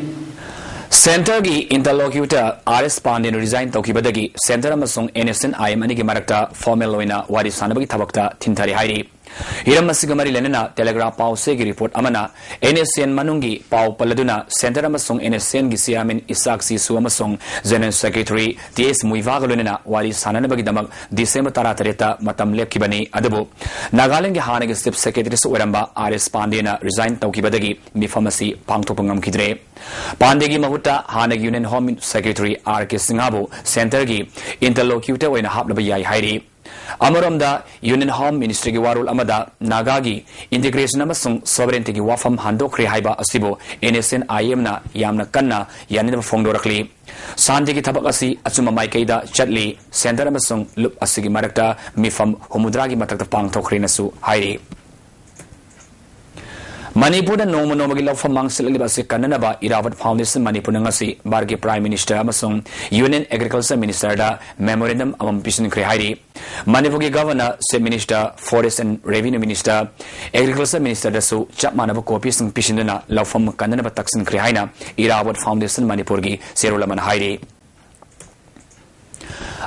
ꯁꯦꯟꯇꯔꯒꯤ ꯏꯟꯇꯔꯂꯣꯀ꯭ꯌꯨꯇꯔ ꯑꯥꯔ ꯑꯦꯁ ꯄꯥꯟꯗꯦꯅ ꯔꯤꯖꯥꯏꯟ ꯇꯧꯈꯤꯕꯗꯒꯤ ꯁꯦꯟꯇꯔ ꯑꯃꯁꯨꯡ N S N I M ꯑꯅꯤꯒꯤ ꯃꯔꯛꯇ ꯐꯣꯔꯃꯦꯜ ꯑꯣꯏꯅ ꯋꯥꯔꯤ ꯁꯥꯟꯅꯕꯒꯤ ꯊꯕꯛꯇ ꯊꯤꯟꯊꯔꯦ ꯍꯥꯏꯔꯤ꯫ ꯍꯤꯔꯝ ꯑꯁꯤꯒ ꯃꯔꯤ ꯂꯩꯅꯅ ꯇꯦꯂꯦꯒ꯭ꯔꯥꯐ ꯄꯥꯎꯆꯦꯒꯤ ꯔꯤꯄꯣꯔꯠ ꯑꯃꯅ ꯑꯦꯟ ꯑꯦꯁ ꯑꯦꯟ ꯃꯅꯨꯡꯒꯤ ꯄꯥꯎ ꯄꯜꯂꯗꯨꯅ ꯁꯦꯟꯇꯔ ꯑꯃꯁꯨꯡ ꯑꯦꯟ ꯑꯦꯁ ꯑꯦꯟꯒꯤ ꯆꯤꯌꯥꯔꯃꯦꯟ ꯏꯁꯥꯛ ꯁꯤꯁꯨ ꯑꯃꯁꯨꯡ ꯖꯦꯅꯔꯦꯜ ꯁꯦꯀ꯭ꯔꯦꯇꯔꯤ ꯇꯤ ꯑꯦꯁ ꯃꯨꯏꯚꯥꯒ ꯂꯣꯏꯅꯅ ꯋꯥꯔꯤ ꯁꯥꯟꯅꯅꯕꯒꯤꯗꯃꯛ ꯗꯤꯁꯦꯝꯕꯔ ꯇꯔꯥꯇꯔꯦꯠꯇ ꯃꯇꯝ ꯂꯦꯞꯈꯤꯕꯅꯤ꯫ ꯑꯗꯨꯕꯨ ꯅꯥꯒꯥꯂꯦꯟꯗꯒꯤ ꯍꯥꯟꯅꯒꯤ ꯆꯤꯐ ꯁꯦꯀ꯭ꯔꯦꯇꯔꯤꯁꯨ ꯑꯣꯏꯔꯝꯕ ꯑꯥꯔ ꯑꯦꯁ ꯄꯥꯟꯗꯦꯅ ꯔꯤꯖꯥꯏꯟ ꯇꯧꯈꯤꯕꯗꯒꯤ ꯃꯤꯐꯝ ꯑꯁꯤ ꯄꯥꯡꯊꯣꯛꯄ ꯉꯝꯈꯤꯗ꯭ꯔꯦ꯫ ꯄꯥꯟꯗꯦꯒꯤ ꯃꯍꯨꯠꯇ ꯍꯥꯟꯅꯒꯤ ꯌꯨꯅꯤꯌꯟ ꯍꯣꯝ ꯁꯦꯀ꯭ꯔꯦꯇꯔꯤ ꯑꯥꯔ ꯀꯦ ꯁꯤꯡꯍꯕꯨ ꯁꯦꯟꯇꯔꯒꯤ ꯏꯟꯇꯔꯂꯣꯀ꯭ꯌꯨꯇꯔ ꯑꯣꯏꯅ ꯍꯥꯞꯂꯕ ꯌꯥꯏ ꯍꯥꯏꯔꯤ꯫ ꯑꯃꯔꯣꯝꯗ, ꯌꯨꯅꯤꯌꯟ ꯍꯣꯝ ꯃꯤꯅꯤꯁꯇ꯭ꯔꯤꯒꯤ ꯋꯥꯔꯣꯜ ꯑꯃꯗ ꯅꯥꯒꯥꯒꯤ ꯏꯟꯇꯤꯒ꯭ꯔꯦꯁꯟ ꯑꯃꯁꯨꯡ ꯁꯣꯚꯔꯦꯟꯇꯤꯒꯤ ꯋꯥꯐꯝ ꯍꯟꯗꯣꯛꯈ꯭ꯔꯦ ꯍꯥꯏꯕ ꯑꯁꯤꯕꯨ ꯑꯦꯟ ꯑꯦꯁ ꯑꯦꯟ ꯑꯥꯏ ꯑꯦꯝꯅ ꯌꯥꯝꯅ ꯀꯟꯅ ꯌꯥꯅꯤꯡꯗꯕ ꯐꯣꯡꯗꯣꯔꯛꯂꯤ꯫ ꯁꯥꯟꯇꯤꯒꯤ ꯊꯕꯛ ꯑꯁꯤ ꯑꯆꯨꯝꯕ ꯃꯥꯏꯀꯩꯗ ꯆꯠꯂꯤ꯫ ꯁꯦꯟꯇꯔ ꯑꯃꯁꯨꯡ ꯂꯨꯞ ꯑꯁꯤꯒꯤ ꯃꯔꯛꯇ ꯃꯤꯐꯝ ꯍꯨꯝꯐꯨꯇꯔꯥꯒꯤ ꯃꯊꯛꯇ ꯄꯥꯡꯊꯣꯛꯈ꯭ꯔꯦꯅꯁꯨ ꯍꯥꯏꯔꯤ꯫ ꯃꯅꯤꯄꯨꯔꯗ ꯅꯣꯡꯃ ꯅꯣꯡꯃꯒꯤ ꯂꯧꯐꯝ ꯃꯥꯡꯁꯤꯜꯂꯛꯂꯤꯕ ꯑꯁꯤ ꯀꯟꯅꯅꯕ ꯏꯔꯥꯕꯠ ꯐꯥꯎꯟꯗꯦꯁꯟ ꯃꯅꯤꯄꯨꯔꯅ ꯉꯁꯤ ꯚꯥꯔꯠꯀꯤ ꯄ꯭ꯔꯥꯏꯝ ꯃꯤꯅꯤꯁꯇꯔ ꯑꯃꯁꯨꯡ ꯌꯨꯅꯤꯌꯟ ꯑꯦꯒ꯭ꯔꯤꯀꯜꯆꯔ ꯃꯤꯅꯤꯁꯇꯔꯗ ꯃꯦꯃꯣꯔꯦꯟꯗꯝ ꯑꯃꯃꯝ ꯄꯤꯁꯤꯟꯈ꯭ꯔꯦ ꯍꯥꯏꯔꯤ꯫ ꯃꯅꯤꯄꯨꯔꯒꯤ governor, chief minister, forest and revenue minister, agriculture ꯃꯤꯅꯤꯁꯇꯔꯗꯁꯨ ꯆꯞ ꯃꯥꯟꯅꯕ ꯀꯣꯄꯤꯁꯤꯡ ꯄꯤꯁꯤꯟꯗꯨꯅ ꯂꯧꯐꯝ ꯀꯟꯅꯅꯕ ꯇꯛꯁꯤꯟꯈ꯭ꯔꯦ ꯍꯥꯏꯅ ꯏꯔꯥꯕꯣꯠ ꯐꯥꯎꯟꯗꯦꯁꯟ ꯃꯅꯤꯄꯨꯔꯒꯤ ꯆꯦꯔꯣꯜ ꯑꯃꯅ ꯍꯥꯏꯔꯤ꯫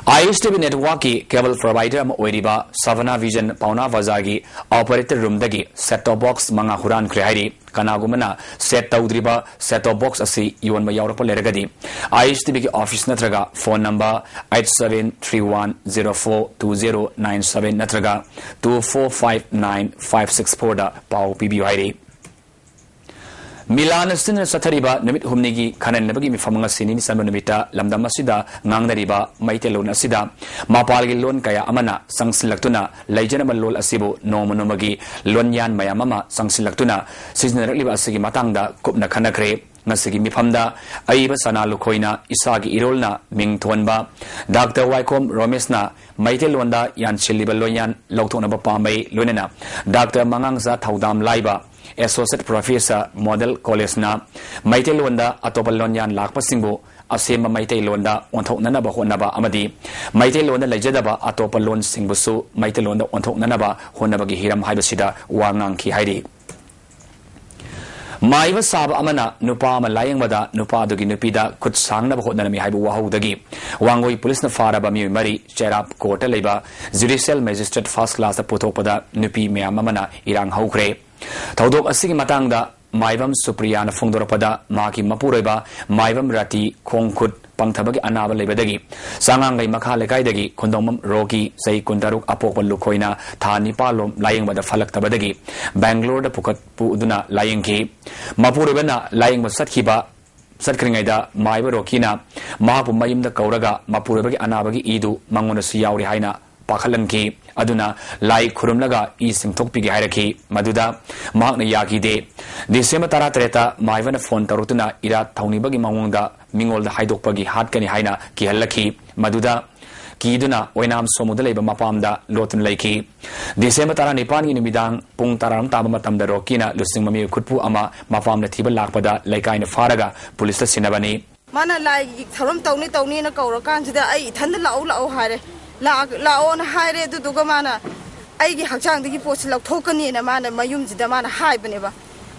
ꯑꯥꯏ ꯑꯦꯁ ꯇꯤ ꯚꯤ ꯅꯦꯠꯋꯥꯔꯛꯀꯤ ꯀꯦꯕꯜ ꯄ꯭ꯔꯣꯚꯥꯏꯗꯔ ꯑꯃ ꯑꯣꯏꯔꯤꯕ ꯁꯚꯥꯅꯥ ꯚꯤꯖꯟ ꯄꯥꯎꯅꯥ ꯕꯖꯥꯔꯒꯤ ꯑꯣꯄꯔꯦꯇꯔ ꯔꯨꯝꯗꯒꯤ ꯁꯦꯠ ꯇꯣꯞ ꯕꯣꯛꯁ ꯃꯉꯥ ꯍꯨꯔꯥꯟꯈ꯭ꯔꯦ ꯍꯥꯏꯔꯤ꯫ ꯀꯅꯥꯒꯨꯝꯕꯅ ꯁꯦꯠ ꯇꯧꯗ꯭ꯔꯤꯕ ꯁꯦꯠ ꯇꯣꯞ ꯕꯣꯛꯁ ꯑꯁꯤ ꯌꯣꯟꯕ ꯌꯥꯎꯔꯛꯄ ꯂꯩꯔꯒꯗꯤ, ꯑꯥꯏ ꯑꯦꯁ ꯇꯤ ꯚꯤꯒꯤ ꯑꯣꯐꯤꯁ ꯅꯠꯇ꯭ꯔꯒ phone number eight seven three one zero four two zero nine seven ꯅꯠꯇ꯭ꯔꯒ two four five nine five six four ꯗ ꯄꯥꯎ ꯄꯤꯕꯤꯌꯨ ꯍꯥꯏꯔꯤ꯫ ꯃꯤꯂꯥꯟ ꯑꯁꯤꯅ ꯆꯠꯊꯔꯤꯕ ꯅꯨꯃꯤꯠ ꯍꯨꯝꯅꯤꯒꯤ ꯈꯟꯅꯅꯕꯒꯤ ꯃꯤꯐꯝ ꯉꯁꯤ ꯅꯤꯅꯤ ꯆꯟꯕ ꯅꯨꯃꯤꯠꯇ ꯂꯝꯗꯝ ꯑꯁꯤꯗ ꯉꯥꯡꯅꯔꯤꯕ ꯃꯩꯇꯩꯂꯣꯟ ꯑꯁꯤꯗ ꯃꯄꯥꯜꯒꯤ ꯂꯣꯟ ꯀꯌꯥ ꯑꯃꯅ ꯆꯪꯁꯤꯜꯂꯛꯇꯨꯅ ꯂꯩꯖꯔꯝꯕ ꯂꯣꯟ ꯑꯁꯤꯕꯨ ꯅꯣꯡꯃ ꯅꯣꯡꯃꯒꯤ ꯂꯣꯟꯌꯥꯟ ꯃꯌꯥꯝ ꯑꯃ ꯆꯪꯁꯤꯜꯂꯛꯇꯨꯅ ꯁꯤꯖꯤꯟꯅꯔꯛꯂꯤꯕ ꯑꯁꯤꯒꯤ ꯃꯇꯥꯡꯗ ꯀꯨꯞꯅ ꯈꯟꯅꯈ꯭ꯔꯦ꯫ ꯉꯁꯤꯒꯤ ꯃꯤꯐꯝꯗ ꯑꯏꯕ ꯁꯅꯥ ꯂꯨꯈꯣꯏꯅ ꯏꯁꯥꯒꯤ ꯏꯔꯣꯜꯅ ꯃꯤꯡ ꯊꯣꯟꯕ ꯗꯥꯛꯇꯔ ꯋꯥꯏꯈꯣꯝ ꯔꯣꯃꯦꯁꯅ ꯃꯩꯇꯩꯂꯣꯟꯗ ꯌꯥꯟꯁꯤꯜꯂꯤꯕ ꯂꯣꯟꯌꯥꯟ ꯂꯧꯊꯣꯛꯅꯕ ꯄꯥꯝꯕꯩ, ꯂꯣꯏꯅꯅ ꯗꯥꯛꯇꯔ ꯃꯉꯥꯡꯖꯥ ꯊꯧꯗꯥꯝ ꯂꯥꯏꯕ, ꯑꯦꯁꯣꯁꯤꯌꯦꯠ ꯄ꯭ꯔꯣꯐꯦꯁꯔ, ꯃꯣꯗꯦꯜ ꯀꯣꯂꯦꯖꯅ ꯃꯩꯇꯩꯂꯣꯟꯗ ꯑꯇꯣꯞꯄ ꯂꯣꯟꯌꯥꯟ ꯂꯥꯛꯄꯁꯤꯡꯕꯨ ꯑꯁꯦꯝꯕ ꯃꯩꯇꯩꯂꯣꯟꯗ ꯑꯣꯟꯊꯣꯛꯅꯅꯕ ꯍꯣꯠꯅꯕ ꯑꯃꯗꯤ ꯃꯩꯇꯩꯂꯣꯟꯗ ꯂꯩꯖꯗꯕ ꯑꯇꯣꯞꯄ ꯂꯣꯟꯁꯤꯡꯕꯨꯁꯨ ꯃꯩꯇꯩꯂꯣꯟꯗ ꯑꯣꯟꯊꯣꯛꯅꯅꯕ ꯍꯣꯠꯅꯕꯒꯤ ꯍꯤꯔꯝ ꯍꯥꯏꯕꯁꯤꯗ ꯋꯥ ꯉꯥꯡꯈꯤ ꯍꯥꯏꯔꯤ꯫ ꯃꯥꯏꯕ ꯁꯥꯕ ꯑꯃꯅ ꯅꯨꯄꯥ ꯑꯃ ꯂꯥꯌꯦꯡꯕꯗ ꯅꯨꯄꯥ ꯑꯗꯨꯒꯤ ꯅꯨꯄꯤꯗ ꯈꯨꯠ ꯁꯥꯡꯅꯕ ꯍꯣꯠꯅꯔꯝꯃꯤ ꯍꯥꯏꯕ ꯋꯥꯍꯧꯗꯒꯤ ꯋꯥꯡꯒꯣꯏ ꯄꯨꯂꯤꯁꯅ ꯐꯥꯔꯕ ꯃꯤꯑꯣꯏ ꯃꯔꯤ ꯆꯦꯔꯥꯞ ꯀꯣꯔꯠꯇ ꯂꯩꯕ ꯖꯨꯗꯤꯁꯤꯌꯦꯜ ꯃꯦꯖꯤꯁꯇ꯭ꯔꯦꯠ ꯐꯥꯔꯁ ꯀ꯭ꯂꯥꯁꯇ ꯄꯨꯊꯣꯛꯄꯗ ꯅꯨꯄꯤ ꯃꯌꯥꯝ ꯑꯃꯅ ꯏꯔꯥꯡ ꯍꯧꯈ꯭ꯔꯦ꯫ ꯊꯧꯗꯣꯛ ꯑꯁꯤꯒꯤ ꯃꯇꯥꯡꯗ ꯃꯥꯏꯕꯝ ꯁꯨꯄ꯭ꯔꯤꯌꯥꯅ ꯐꯣꯡꯗꯣꯔꯛꯄꯗ, ꯃꯍꯥꯛꯀꯤ ꯃꯄꯨꯔꯣꯏꯕ ꯃꯥꯏꯕꯝ ꯔꯥꯇꯤ ꯈꯣꯡ ꯈꯨꯠ ꯄꯪꯊꯕꯒꯤ ꯑꯅꯥꯕ ꯂꯩꯕꯗꯒꯤ ꯆꯥꯉꯥꯡꯒꯩ ꯃꯈꯥ ꯂꯩꯀꯥꯏꯗꯒꯤ ꯈꯨꯟꯗꯣꯡꯕꯝ ꯔꯣꯀꯤ, ꯆꯍꯤ ꯀꯨꯟꯇꯔꯨꯛ, ꯑꯄꯣꯛꯄ ꯂꯨꯈꯣꯏꯅ ꯊꯥ ꯅꯤꯄꯥꯜ ꯂꯣꯝ ꯂꯥꯌꯦꯡꯕꯗ ꯐꯠꯂꯛꯇꯕꯗꯒꯤ ꯕꯦꯡꯒ꯭ꯂꯣꯔꯗ ꯄꯨꯈꯠ ꯄꯨꯗꯨꯅ ꯂꯥꯌꯦꯡꯈꯤ꯫ ꯃꯄꯨꯔꯣꯏꯕꯅ ꯂꯥꯌꯦꯡꯕ ꯆꯠꯈꯤꯕ ꯆꯠꯈ꯭ꯔꯤꯉꯩꯗ ꯃꯥꯏꯕ ꯔꯣꯀꯤꯅ ꯃꯍꯥꯛꯄꯨ ꯃꯌꯨꯝꯗ ꯀꯧꯔꯒ ꯃꯄꯨꯔꯣꯏꯕꯒꯤ ꯑꯅꯥꯕꯒꯤ ꯏꯗꯨ ꯃꯉꯣꯟꯗꯁꯨ ꯌꯥꯎꯔꯤ ꯍꯥꯏꯅ ꯄꯥꯈꯠꯍꯟꯈꯤ꯫ ꯑꯗꯨꯅ ꯂꯥꯏ ꯈꯨꯔꯨꯝꯂꯒ ꯏ ꯁꯤꯡꯊꯣꯛꯄꯤꯒꯦ ꯍꯥꯏꯔꯛꯈꯤ꯫ ꯃꯗꯨꯗ ꯃꯍꯥꯛꯅ ꯌꯥꯈꯤꯗꯦ꯫ ꯗꯤꯁꯦꯝꯕꯔ ꯇꯔꯥꯇꯔꯦꯠꯇ ꯃꯥꯏꯕꯅ ꯐꯣꯟ ꯇꯧꯔꯛꯇꯨꯅ ꯏꯔꯥꯠ ꯊꯧꯅꯤꯕꯒꯤ ꯃꯑꯣꯡꯗ ꯃꯤꯉꯣꯟꯗ ꯍꯥꯏꯗꯣꯛꯄꯒꯤ ꯍꯥꯠꯀꯅꯤ ꯍꯥꯏꯅ ꯀꯤꯍꯜꯂꯛꯈꯤ꯫ ꯃꯗꯨꯗ ꯀꯤꯗꯨꯅ ꯑꯣꯏꯅꯥꯝ ꯁꯣꯃꯨꯗ ꯂꯩꯕ ꯃꯄꯥꯝꯗ ꯂꯣꯠꯇꯨꯅ ꯂꯩꯈꯤ꯫ ꯗꯤꯁꯦꯝꯕꯔ ꯇꯔꯥꯅꯤꯄꯥꯟꯒꯤ ꯅꯨꯃꯤꯗꯥꯡ ꯄꯨꯡ ꯇꯔꯥꯔꯣꯝ ꯇꯥꯕ ꯃꯇꯝꯗ ꯔꯣꯀꯤꯅ ꯂꯨꯆꯤꯡꯕ ꯃꯤꯑꯣꯏ ꯈꯨꯠꯄꯨ ꯑꯃ ꯃꯄꯥꯝꯗ ꯊꯤꯕ ꯂꯥꯛꯄꯗ ꯂꯩꯀꯥꯏꯅ ꯐꯥꯔꯒ ꯄꯨꯂꯤꯁꯇ ꯁꯤꯟꯅꯕꯅꯤ꯫ ꯃꯥꯅ ꯂꯥꯏꯒꯤ ꯊꯧꯔꯝ ꯇꯧꯅꯤ ꯇꯧꯅꯤꯅ ꯀꯧꯔꯀꯥꯟꯁꯤꯗ ꯑꯩ ꯏꯊꯟꯗ ꯂꯥꯛꯎ ꯂꯥꯛꯎ ꯍꯥꯏꯔꯦ꯫ ꯂꯥꯛ-, ꯂꯥꯛꯑꯣꯅ ꯍꯥꯏꯔꯦ꯫ ꯑꯗꯨꯗꯨꯒ ꯃꯥꯅ ꯑꯩꯒꯤ ꯍꯛꯆꯥꯡꯗꯒꯤ ꯄꯣꯠꯁꯤ ꯂꯧꯊꯣꯛꯀꯅꯤꯅ ꯃꯥꯅ ꯃꯌꯨꯝꯁꯤꯗ ꯃꯥꯅ ꯍꯥꯏꯕꯅꯦꯕ꯫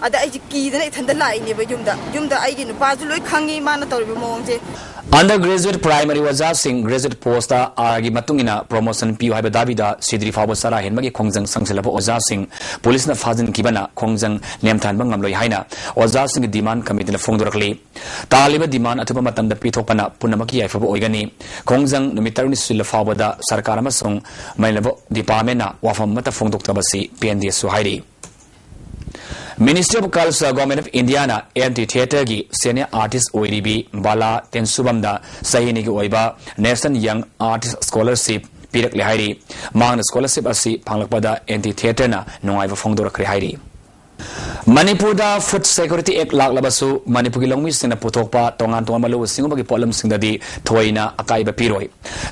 ꯑꯗ ꯑꯩꯁꯦ ꯀꯤꯗꯅ ꯏꯊꯟꯗ ꯂꯥꯛꯏꯅꯦꯕ ꯌꯨꯝꯗ꯫ ꯌꯨꯝꯗ ꯑꯩꯒꯤ ꯅꯨꯄꯥꯁꯨ ꯂꯣꯏ ꯈꯪꯉꯤ ꯃꯥꯅ ꯇꯧꯔꯤꯕ ꯃꯑꯣꯡꯁꯦ꯫ Undergraduate primary ꯑꯣꯖꯥꯁꯤꯡ graduate postꯇ Rꯒꯤ ꯃꯇꯨꯡ ꯏꯟꯅ promotion ꯄꯤꯌꯨ ꯍꯥꯏꯕ ꯗꯥꯕꯤꯗ ꯁꯤꯗ꯭ꯔꯤ ꯐꯥꯎꯕ ꯆꯔꯥ ꯍꯦꯟꯕꯒꯤ ꯈꯣꯡꯖꯪ ꯁꯪꯁꯤꯜꯂꯕ ꯑꯣꯖꯥꯁꯤꯡ ꯄꯨꯂꯤꯁꯅ ꯐꯥꯖꯤꯟꯈꯤꯕꯅ ꯈꯣꯡꯖꯪ ꯅꯦꯝꯊꯍꯟꯕ ꯉꯝꯂꯣꯏ ꯍꯥꯏꯅ ꯑꯣꯖꯥꯁꯤꯡꯒꯤ demand committeeꯅ ꯐꯣꯡꯗꯣꯔꯛꯂꯤ꯫ ꯇꯥꯜꯂꯤꯕ demand ꯑꯊꯨꯕ ꯃꯇꯝꯗ ꯄꯤꯊꯣꯛꯄꯅ ꯄꯨꯝꯅꯃꯛꯀꯤ ꯌꯥꯏꯐꯕ ꯑꯣꯏꯒꯅꯤ꯫ ꯈꯣꯡꯖꯪ ꯅꯨꯃꯤꯠ ꯇꯔꯨꯛꯅꯤ ꯁꯨꯖꯤꯜꯂ ꯐꯥꯎꯕꯗ ꯁꯔꯀꯥꯔ ꯑꯃꯁꯨꯡ ꯃꯅꯤꯄꯨꯔ departmentꯅ ꯋꯥꯐꯝ ꯑꯃꯠꯇ ꯐꯣꯡꯗꯣꯛꯇꯕꯁꯤ ꯄꯦꯟꯗꯦꯁꯨ ꯍꯥꯏꯔꯤ꯫ Ministry of Culture, Government of Indiaꯅ amphitheatreꯒꯤ senior artist ꯑꯣꯏꯔꯤꯕꯤ ꯕꯥꯂꯥ ꯇꯦꯟꯁꯨꯕꯝꯗ ꯆꯍꯤ ꯑꯅꯤꯒꯤ ꯑꯣꯏꯕ National Young Artist Scholarship ꯄꯤꯔꯛꯂꯦ ꯍꯥꯏꯔꯤ꯫ ꯃꯍꯥꯛꯅ scholarship ꯑꯁꯤ ꯐꯪꯂꯛꯄꯗ amphitheatreꯅ ꯅꯨꯡꯉꯥꯏꯕ ꯐꯣꯡꯗꯣꯔꯛꯈ꯭ꯔꯦ ꯍꯥꯏꯔꯤ꯫ ꯃꯅꯤꯄꯨꯔꯗ Food Security Act ꯂꯥꯛꯂꯕꯁꯨ ꯃꯅꯤꯄꯨꯔꯒꯤ ꯂꯧꯃꯤꯁꯤꯡꯅ ꯄꯨꯊꯣꯛꯄ ꯇꯣꯉꯥꯟ ꯇꯣꯉꯥꯟꯕ ꯂꯧꯎ ꯁꯤꯡꯎꯕꯒꯤ ꯄꯣꯠꯂꯝꯁꯤꯡꯗꯗꯤ ꯊꯣꯏꯅ ꯑꯀꯥꯏꯕ ꯄꯤꯔꯣꯏ꯫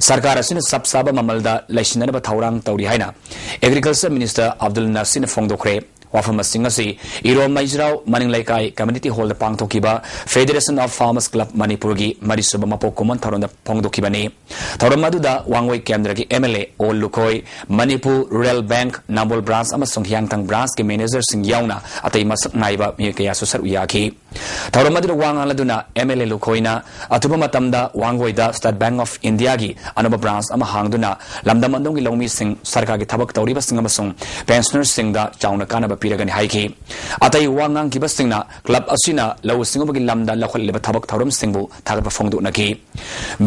ꯁꯔꯀꯥꯔ ꯑꯁꯤꯅ ꯆꯞ ꯆꯥꯕ ꯃꯃꯜꯗ ꯂꯩꯁꯤꯟꯅꯅꯕ ꯊꯧꯔꯥꯡ ꯇꯧꯔꯤ ꯍꯥꯏꯅ Agriculture Minister ꯑꯕꯗꯨꯜ ꯅꯥꯁꯤꯔꯅ ꯐꯣꯡꯗꯣꯛꯈ꯭ꯔꯦ꯫ ꯋꯥꯐꯝꯁꯤꯡ ꯑꯁꯤ ꯏꯔꯣꯝ ꯃꯩꯖ꯭ꯔꯥꯎ ꯃꯅꯤꯡ ꯂꯩꯀꯥꯏ community hallꯗ ꯄꯥꯡꯊꯣꯛꯈꯤꯕ Federation of Farmers Club ꯃꯅꯤꯄꯨꯔꯒꯤ ꯃꯔꯤꯁꯨꯕ ꯃꯄꯣꯛ ꯀꯨꯝꯑꯣꯟ ꯊꯧꯔꯝꯗ ꯐꯣꯡꯗꯣꯛꯈꯤꯕꯅꯤ꯫ ꯊꯧꯔꯝ ꯑꯗꯨꯗ ꯋꯥꯡꯒꯣꯏ ꯀꯦꯟꯗ꯭ꯔꯒꯤ MLA ꯑꯣ ꯂꯨꯈꯣꯏ, ꯃꯅꯤꯄꯨꯔ Rural Bank ꯅꯝꯕꯣꯜ branch ꯑꯃꯁꯨꯡ ꯍꯤꯌꯥꯡꯊꯥꯡ branchꯀꯤ managerꯁꯤꯡ ꯌꯥꯎꯅ ꯑꯇꯩ ꯃꯁꯛ ꯅꯥꯏꯕ ꯃꯤꯑꯣꯏ ꯀꯌꯥꯁꯨ ꯁꯔꯨꯛ ꯌꯥꯈꯤ꯫ ꯊꯧꯔꯝ ꯑꯗꯨꯗ ꯋꯥ ꯉꯥꯡꯂꯗꯨꯅ MLA ꯂꯨꯈꯣꯏꯅ ꯑꯊꯨꯕ ꯃꯇꯝꯗ ꯋꯥꯡꯒꯣꯏꯗ State Bank of Indiaꯒꯤ ꯑꯅꯧꯕ branch ꯑꯃ ꯍꯥꯡꯗꯨꯅ ꯂꯝꯗꯝ ꯑꯗꯣꯝꯒꯤ ꯂꯧꯃꯤꯁꯤꯡ, ꯁꯔꯀꯥꯔꯒꯤ ꯊꯕꯛ ꯇꯧꯔꯤꯕꯁꯤꯡ ꯑꯃꯁꯨꯡ pensionerꯁꯤꯡꯗ ꯆꯥꯎꯅ ꯀꯥꯟꯅꯕ ꯄꯤꯔꯒꯅꯤ ꯍꯥꯏꯈꯤ꯫ ꯑꯇꯩ ꯋꯥ ꯉꯥꯡꯈꯤꯕꯁꯤꯡꯅ club ꯑꯁꯤꯅ ꯂꯧꯎ ꯁꯤꯡꯎꯕꯒꯤ ꯂꯝꯗ ꯂꯧꯈꯠꯂꯤꯕ ꯊꯕꯛ ꯊꯧꯔꯝꯁꯤꯡꯕꯨ ꯊꯥꯒꯠꯄ ꯐꯣꯡꯗꯣꯛꯅꯈꯤ꯫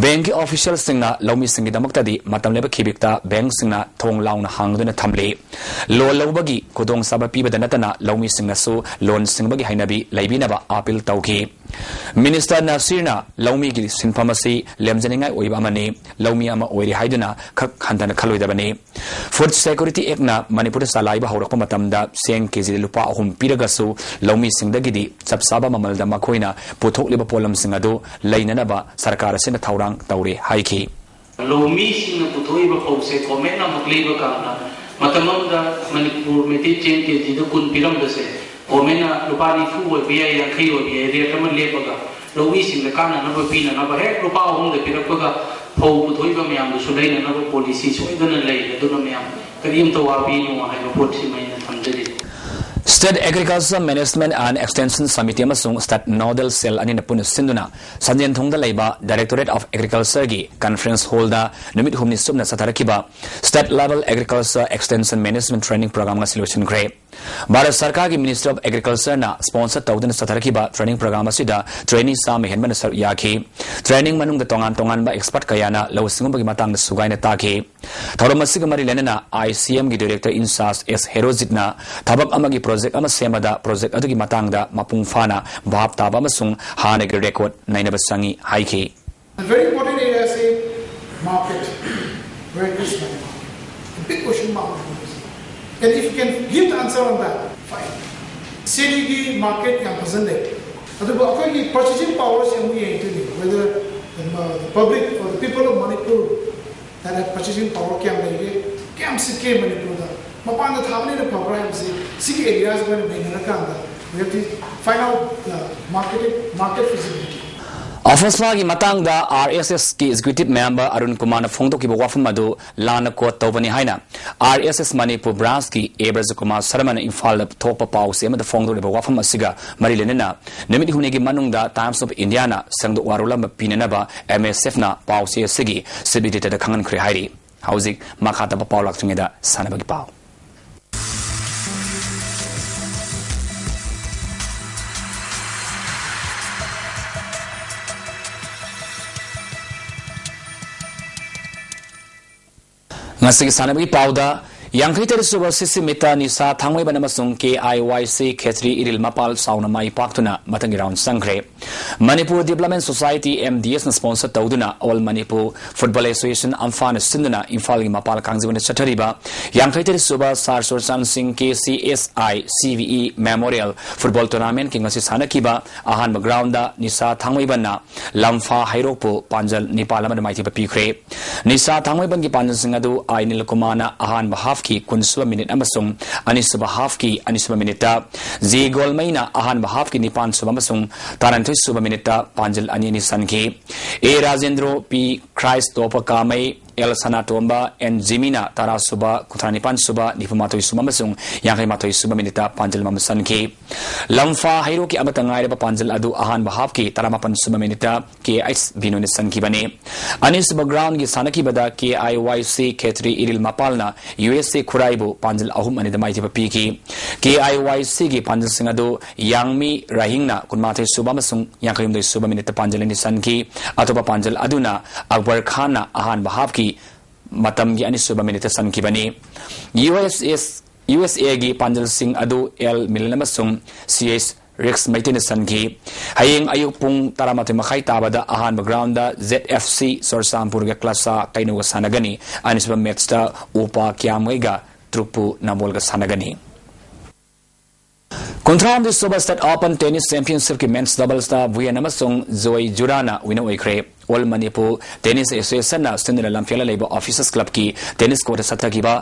Bankꯀꯤ officialꯁꯤꯡꯅ ꯂꯧꯃꯤꯁꯤꯡꯒꯤꯗꯃꯛꯇꯗꯤ ꯃꯇꯝ ꯂꯩꯕ ꯈꯤꯕꯤꯛꯇ bankꯁꯤꯡꯅ ꯊꯣꯡ ꯂꯥꯎꯅ ꯍꯥꯡꯗꯨꯅ ꯊꯝꯂꯤ꯫ Loan ꯂꯧꯕꯒꯤ ꯈꯨꯗꯣꯡꯆꯥꯕ ꯄꯤꯕꯗ ꯅꯠꯇꯅ ꯂꯧꯃꯤꯁꯤꯡꯅꯁꯨ loan ꯁꯤꯡꯕꯒꯤ ꯍꯩꯅꯕꯤ ꯂꯩꯕꯤꯅꯕ appeal ꯇꯧꯈꯤ꯫ Minister ꯅꯥꯁꯤꯔꯅ ꯂꯧꯃꯤꯒꯤ ꯁꯤꯟꯐꯝ ꯑꯁꯤ ꯂꯦꯝꯖꯅꯤꯡꯉꯥꯏ ꯑꯣꯏꯕ ꯑꯃꯅꯤ, ꯂꯧꯃꯤ ꯑꯃ ꯑꯣꯏꯔꯦ ꯍꯥꯏꯗꯨꯅ ꯈꯛ ꯍꯟꯊꯅ ꯈꯜꯂꯣꯏꯗꯕꯅꯤ꯫ Food Security Actꯅ ꯃꯅꯤꯄꯨꯔꯗ ꯆꯂꯥꯏꯕ ꯍꯧꯔꯛꯄ ꯃꯇꯝꯗ ꯆꯦꯡ KGꯗ ꯂꯨꯄꯥ ꯑꯍꯨꯝ ꯄꯤꯔꯒꯁꯨ ꯂꯧꯃꯤꯁꯤꯡꯗꯒꯤꯗꯤ ꯆꯞ ꯆꯥꯕ ꯃꯃꯜꯗ ꯃꯈꯣꯏꯅ ꯄꯨꯊꯣꯛꯂꯤꯕ ꯄꯣꯠꯂꯝꯁꯤꯡ ꯑꯗꯨ ꯂꯩꯅꯅꯕ ꯁꯔꯀꯥꯔ ꯑꯁꯤꯅ ꯊꯧꯔꯥꯡ ꯇꯧꯔꯦ ꯍꯥꯏꯈꯤ꯫ ꯂꯧꯃꯤꯁꯤꯡꯅ ꯄꯨꯊꯣꯛꯏꯕ ꯐꯧꯁꯦ ꯒꯣꯔꯃꯦꯟꯅ ꯑꯃꯨꯛ ꯂꯩꯕ ꯀꯥꯟꯗ ꯃꯇꯝ ꯑꯃꯗ ꯃꯅꯤꯄꯨꯔ ꯃꯩꯇꯩ ꯆꯦꯡ KGꯗ ꯀꯨꯟ ꯄꯤꯔꯝꯕꯁꯦ ꯒꯣꯔꯃꯦꯟꯅ ꯂꯨꯄꯥ ꯅꯤꯐꯨ ꯑꯣꯏꯕ ꯌꯥꯏ, ꯌꯥꯡꯈꯩ ꯑꯣꯏꯕ ꯌꯥꯏ, rate ꯑꯃ ꯂꯦꯞꯄꯒ ꯂꯧꯃꯤꯁꯤꯡꯗ ꯀꯥꯟꯅꯅꯕ ꯄꯤꯅꯅꯕ ꯍꯦꯛ ꯂꯨꯄꯥ ꯑꯍꯨꯝꯗ ꯄꯤꯔꯛꯄꯒ ꯐꯧ ꯄꯨꯊꯣꯛꯏꯕ ꯃꯌꯥꯝꯗꯨꯁꯨ ꯂꯩꯅꯅꯕ policy ꯁꯣꯏꯗꯅ ꯂꯩ꯫ ꯑꯗꯨꯅ ꯃꯌꯥꯝ ꯀꯔꯤꯝꯇ ꯋꯥꯕꯤꯅꯨ ꯍꯥꯏꯕ ꯄꯣꯠꯁꯤꯃ ꯑꯩꯅ ꯊꯝꯖꯔꯤ꯫ State Agriculture Management and Extension Samittee ꯑꯃꯁꯨꯡ State Nodal Cell ꯑꯅꯤꯅ ꯄꯨꯟꯅ ꯁꯤꯟꯗꯨꯅ ꯁꯟꯖꯦꯟꯊꯣꯡꯗ ꯂꯩꯕ Directorate of Agricultureꯒꯤ Conference Hallꯗ ꯅꯨꯃꯤꯠ ꯍꯨꯝꯅꯤ ꯆꯨꯞꯅ ꯆꯠꯊꯔꯛꯈꯤꯕ State Level Agriculture Extension Management Training Program ꯉꯁꯤ ꯂꯣꯏꯁꯤꯟꯈ꯭ꯔꯦ꯫ ꯚꯥꯔꯠ ꯁꯔꯀꯥꯔꯒꯤ Ministry of Agricultureꯅ sponsor ꯇꯧꯗꯨꯅ ꯆꯠꯊꯔꯛꯈꯤꯕ training program ꯑꯁꯤꯗ trainee ꯆꯥꯝꯃ ꯍꯦꯟꯕꯅ ꯁꯔꯨꯛ ꯌꯥꯈꯤ꯫ Training ꯃꯅꯨꯡꯗ ꯇꯣꯉꯥꯟ ꯇꯣꯉꯥꯟꯕ expert ꯀꯌꯥꯅ ꯂꯧꯎ ꯁꯤꯡꯎꯕꯒꯤ ꯃꯇꯥꯡꯗ ꯁꯨꯒꯥꯏꯅ ꯇꯥꯈꯤ꯫ ꯊꯧꯔꯝ ꯑꯁꯤꯒ ꯃꯔꯤ ꯂꯩꯅꯅ I C Mꯒꯤ Director in charge S ꯍꯦꯔꯣꯖꯤꯠꯅ ꯊꯕꯛ ꯑꯃꯒꯤ project ꯑꯃ ꯁꯦꯝꯕꯗ project ꯑꯗꯨꯒꯤ ꯃꯇꯥꯡꯗ ꯃꯄꯨꯡ ꯐꯥꯅ ꯚꯥꯞ ꯇꯥꯕ ꯑꯃꯁꯨꯡ ꯍꯥꯟꯅꯒꯤ record ꯅꯩꯅꯕ ꯆꯪꯏ ꯍꯥꯏꯈꯤ꯫ A very important area is market, where is my market? A big question mark. And if you can give the answer on that, fine. Cityꯒꯤ market ꯌꯥꯝ ꯐꯖꯅ ꯂꯩ, ꯑꯗꯨꯕꯨ ꯑꯩꯈꯣꯏꯒꯤ purchasing powerꯁꯦ ꯑꯃꯨꯛ ꯌꯦꯡꯗꯣꯏꯅꯤ, whether the, the public or the people of Manipur that have purchasing power ꯀꯌꯥꯝ ꯂꯩꯒꯦ, ꯀꯌꯥꯝ ꯁꯤꯠꯀꯦ ꯃꯅꯤꯄꯨꯔꯗ, ꯃꯄꯥꯟꯗ ꯊꯥꯕꯅ ꯍꯦꯟꯅ ꯐꯕ꯭ꯔꯥ ꯍꯥꯏꯕꯁꯤ, ꯁꯤꯒꯤ areaꯁꯤꯗ ꯑꯣꯏꯅ ꯅꯩꯅꯔꯀꯥꯟꯗ we have to find out the market, market feasibility. ꯑꯐꯁꯄꯥꯒꯤ ꯃꯇꯥꯡꯗ R S Sꯀꯤ Executive Member Arun ꯀꯨꯃꯥꯔꯅ ꯐꯣꯡꯗꯣꯛꯈꯤꯕ ꯋꯥꯐꯝ ꯑꯗꯨ ꯂꯥꯟꯅ quote ꯇꯧꯕꯅꯤ ꯍꯥꯏꯅ R S S Manipur branchꯀꯤ A ꯕ꯭ꯔꯖꯀꯨꯃꯥꯔ ꯁꯔꯃꯅ ꯏꯝꯐꯥꯜꯗ ꯊꯣꯛꯄ ꯄꯥꯎꯆꯦ ꯑꯃꯗ ꯐꯣꯡꯗꯣꯛꯂꯤꯕ ꯋꯥꯐꯝ ꯑꯁꯤꯒ ꯃꯔꯤ ꯂꯩꯅꯅ ꯅꯨꯃꯤꯠ ꯍꯨꯝꯅꯤꯒꯤ ꯃꯅꯨꯡꯗ Times of Indiaꯅ ꯁꯦꯡꯗꯣꯛ ꯋꯥꯔꯣꯜ ꯑꯃ ꯄꯤꯅꯅꯕ M S Fꯅ ꯄꯥꯎꯆꯦ ꯑꯁꯤꯒꯤ sub editorꯗ ꯈꯪꯍꯟꯈ꯭ꯔꯦ ꯍꯥꯏꯔꯤ꯫ ꯍꯧꯖꯤꯛ ꯃꯈꯥ ꯇꯥꯕ ꯄꯥꯎ ꯂꯥꯛꯇ꯭ꯔꯤꯉꯩꯗ ꯁꯥꯟꯅꯕꯒꯤ ꯄꯥꯎ꯫ ꯉꯁꯤꯒꯤ ꯁꯥꯟꯅꯕꯒꯤ ꯄꯥꯎꯗ, ꯌꯥꯡꯈꯩ ꯇꯔꯦꯠ ꯁꯨꯕ ꯁꯤꯁꯤ ꯃꯤꯠꯇ ꯅꯤꯁꯥ ꯊꯥꯡꯃꯩꯕꯟ ꯑꯃꯁꯨꯡ K I Y C ꯈꯦꯇ꯭ꯔꯤ ꯏꯔꯤꯜ ꯃꯄꯥꯜ ꯆꯥꯎꯅ ꯃꯥꯏ ꯄꯥꯛꯇꯨꯅ ꯃꯊꯪꯒꯤ round ꯆꯪꯈ꯭ꯔꯦ꯫ Manipur Development Society, M D S ꯅ sponsor ꯇꯧꯗꯨꯅ All Manipur Football Association, ꯑꯝꯐꯥꯅ ꯁꯤꯟꯗꯨꯅ ꯏꯝꯐꯥꯜꯒꯤ ꯃꯄꯥꯜ ꯀꯥꯡꯖꯩꯕꯨꯡꯗ ꯆꯠꯊꯔꯤꯕ ꯌꯥꯡꯈꯩ ꯇꯔꯦꯠ ꯁꯨꯕ ꯁꯥꯔ ꯆꯨꯔꯆꯥꯟ ꯁꯤꯡ K C S I C V E Memorial Football Tournamentꯀꯤ ꯉꯁꯤ ꯁꯥꯟꯅꯈꯤꯕ ꯑꯍꯥꯟꯕ groundꯗ ꯅꯤꯁꯥ ꯊꯥꯡꯃꯩꯕꯟꯅ ꯂꯝꯐꯥ ꯍꯩꯔꯣꯛꯄꯨ ꯄꯥꯟꯖꯜ ꯅꯤꯄꯥꯜ ꯑꯃꯗ ꯃꯥꯏꯊꯤꯕ ꯄꯤꯈ꯭ꯔꯦ꯫ ꯅꯤꯁꯥ ꯊꯥꯡꯃꯩꯕꯟꯒꯤ ꯄꯥꯟꯖꯜꯁꯤꯡ ꯑꯗꯨ ꯑꯥꯏ ꯅꯤꯜꯀꯨꯃꯥꯔꯅ ꯑꯍꯥꯟꯕ halfꯀꯤ ꯀꯨꯟ ꯁꯨꯕ minute ꯑꯃꯁꯨꯡ ꯑꯅꯤꯁꯨꯕ halfꯀꯤ ꯑꯅꯤꯁꯨꯕ minuteꯇ, ꯖꯤ ꯒꯣꯜꯃꯩꯅ ꯑꯍꯥꯟꯕ halfꯀꯤ ꯅꯤꯄꯥꯟ ꯁꯨꯕ ꯑꯃꯁꯨꯡ ꯇꯔꯥꯅꯤꯊꯣꯏ ꯁꯨꯕ minuteꯇ ꯄꯥꯟꯖꯜ ꯑꯅꯤ ꯑꯅꯤ ꯆꯟꯈꯤ꯫ ꯑꯦ ꯔꯥꯖꯦꯟꯗ꯭ꯔꯣ, ꯄꯤ ꯈ꯭ꯔꯥꯏꯁꯇꯣꯄ ꯀꯥꯃꯩ, ꯑꯦꯜ ꯁꯅꯥꯇꯣꯝꯕ ꯑꯦꯟ ꯖꯤꯃꯤꯅ ꯇꯔꯥ ꯁꯨꯕ, ꯀꯨꯟꯊ꯭ꯔꯥ ꯅꯤꯄꯥꯟ ꯁꯨꯕ, ꯅꯤꯐꯨ ꯃꯥꯊꯣꯏ ꯁꯨꯕ ꯑꯃꯁꯨꯡ ꯌꯥꯡꯈꯩ ꯃꯥꯊꯣꯏ ꯁꯨꯕ ꯃꯤꯅꯤꯠꯇ ꯄꯥꯟꯖꯜ ꯑꯃꯃꯝ ꯆꯟꯈꯤ꯫ ꯂꯝꯐꯥ ꯍꯩꯔꯣꯛꯀꯤ ꯑꯃꯠꯇ ꯉꯥꯏꯔꯕ ꯄꯥꯟꯖꯜ ꯑꯗꯨ ꯑꯍꯥꯟꯕ ꯍꯥꯞꯀꯤ ꯇꯔꯥꯃꯥꯄꯟ ꯁꯨꯕ ꯃꯤꯅꯤꯠꯇ ꯀꯦ ꯑꯩꯆ ꯕꯤꯅꯣꯅ ꯆꯟꯈꯤꯕꯅꯤ꯫ ꯑꯅꯤꯁꯨꯕ ꯒ꯭ꯔꯥꯎꯟꯒꯤ ꯁꯥꯟꯅꯈꯤꯕꯗ ꯀꯦ ꯑꯥꯏ ꯋꯥꯏ ꯁꯤ ꯈꯦꯇ꯭ꯔꯤ ꯏꯔꯤꯜ ꯃꯄꯥꯜꯅ ꯌꯨ ꯑꯦꯁ ꯑꯦ ꯈꯨꯔꯥꯏꯕꯨ ꯄꯥꯟꯖꯜ ꯑꯍꯨꯝ ꯑꯅꯤꯗ ꯃꯥꯏꯊꯤꯕ ꯄꯤꯈꯤ꯫ ꯀꯦ ꯑꯥꯏ ꯋꯥꯏ ꯁꯤꯒꯤ ꯄꯥꯟꯖꯜꯁꯤꯡ ꯑꯗꯨ ꯌꯥꯡꯃꯤ ꯔꯥꯍꯤꯡꯅ ꯀꯨꯟꯃꯥꯊꯣꯏ ꯁꯨꯕ ꯑꯃꯁꯨꯡ ꯌꯥꯡꯈꯩꯍꯨꯝꯗꯣꯏ ꯁꯨꯕ ꯃꯤꯅꯤꯠꯇ ꯄꯥꯟꯖꯜ ꯑꯅꯤ ꯆꯟꯈꯤ꯫ ꯑꯇꯣꯞꯄ ꯄꯥꯟꯖꯜ ꯑꯗꯨꯅ ꯑꯛꯕꯔ ꯈꯥꯟꯅ ꯑꯍꯥꯟꯕ ꯍꯥꯞꯀꯤ ꯃꯇꯝꯒꯤ ꯑꯅꯤꯁꯨꯕ ꯃꯤꯅꯤꯠꯇ ꯆꯟꯈꯤꯕꯅꯤ꯫ ꯌꯨ ꯑꯦꯁ ꯑꯦꯁ, ꯌꯨ ꯑꯦꯁ ꯑꯦꯒꯤ ꯄꯥꯟꯖꯜꯁꯤꯡ ꯑꯗꯨ ꯑꯦꯜ ꯃꯤꯂꯟ ꯑꯃꯁꯨꯡ ꯁꯤ ꯑꯦꯁ ꯔꯤꯛꯁ ꯃꯩꯇꯩꯅ ꯆꯟꯈꯤ꯫ ꯍꯌꯦꯡ ꯑꯌꯨꯛ ꯄꯨꯡ ꯇꯔꯥꯃꯥꯊꯣꯏ ꯃꯈꯥꯏ ꯇꯥꯕꯗ ꯑꯍꯥꯟꯕ ꯒ꯭ꯔꯥꯎꯟꯗ ꯖꯦꯠ ꯑꯦꯐ ꯁꯤ ꯆꯨꯔꯆꯥꯟꯄꯨꯔꯒ ꯀ꯭ꯂꯥꯁꯥ ꯀꯩꯅꯧꯒ ꯁꯥꯟꯅꯒꯅꯤ꯫ ꯑꯅꯤꯁꯨꯕ ꯃꯦꯠꯁꯇ ꯎꯄꯥ ꯀ꯭ꯌꯥꯝꯒꯩꯒ ꯇ꯭ꯔꯨꯛꯄꯨ ꯅꯝꯕꯣꯜꯒ ꯁꯥꯟꯅꯒꯅꯤ꯫ ꯀꯨꯟꯊ꯭ꯔꯥꯍꯨꯝꯗꯣꯏ ꯁꯨꯕ ꯁ꯭ꯇꯦꯠ ꯑꯣꯄꯟ ꯇꯦꯅꯤꯁ ꯆꯦꯝꯄꯤꯌꯟꯁꯤꯞꯀꯤ ꯃꯦꯟꯁ ꯗꯕꯜꯁꯇ ꯚꯨꯌꯦꯟ ꯑꯃꯁꯨꯡ ꯖꯣꯏ ꯖꯨꯔꯥꯅ ꯋꯤꯅꯔ ꯑꯣꯏꯈ꯭ꯔꯦ꯫ ꯑꯣꯜ ꯃꯅꯤꯄꯨꯔ ꯇꯦꯅꯤꯁ ꯑꯦꯁꯣꯁꯤꯌꯦꯁꯟꯅ ꯁꯤꯟꯗꯨꯅ ꯂꯝꯐꯦꯜꯗ ꯂꯩꯕ ꯑꯣꯐꯤꯁꯔꯁ ꯀ꯭ꯂꯕꯀꯤ ꯇꯦꯅꯤꯁ ꯀꯣꯔꯠꯇ ꯆꯠꯊꯈꯤꯕ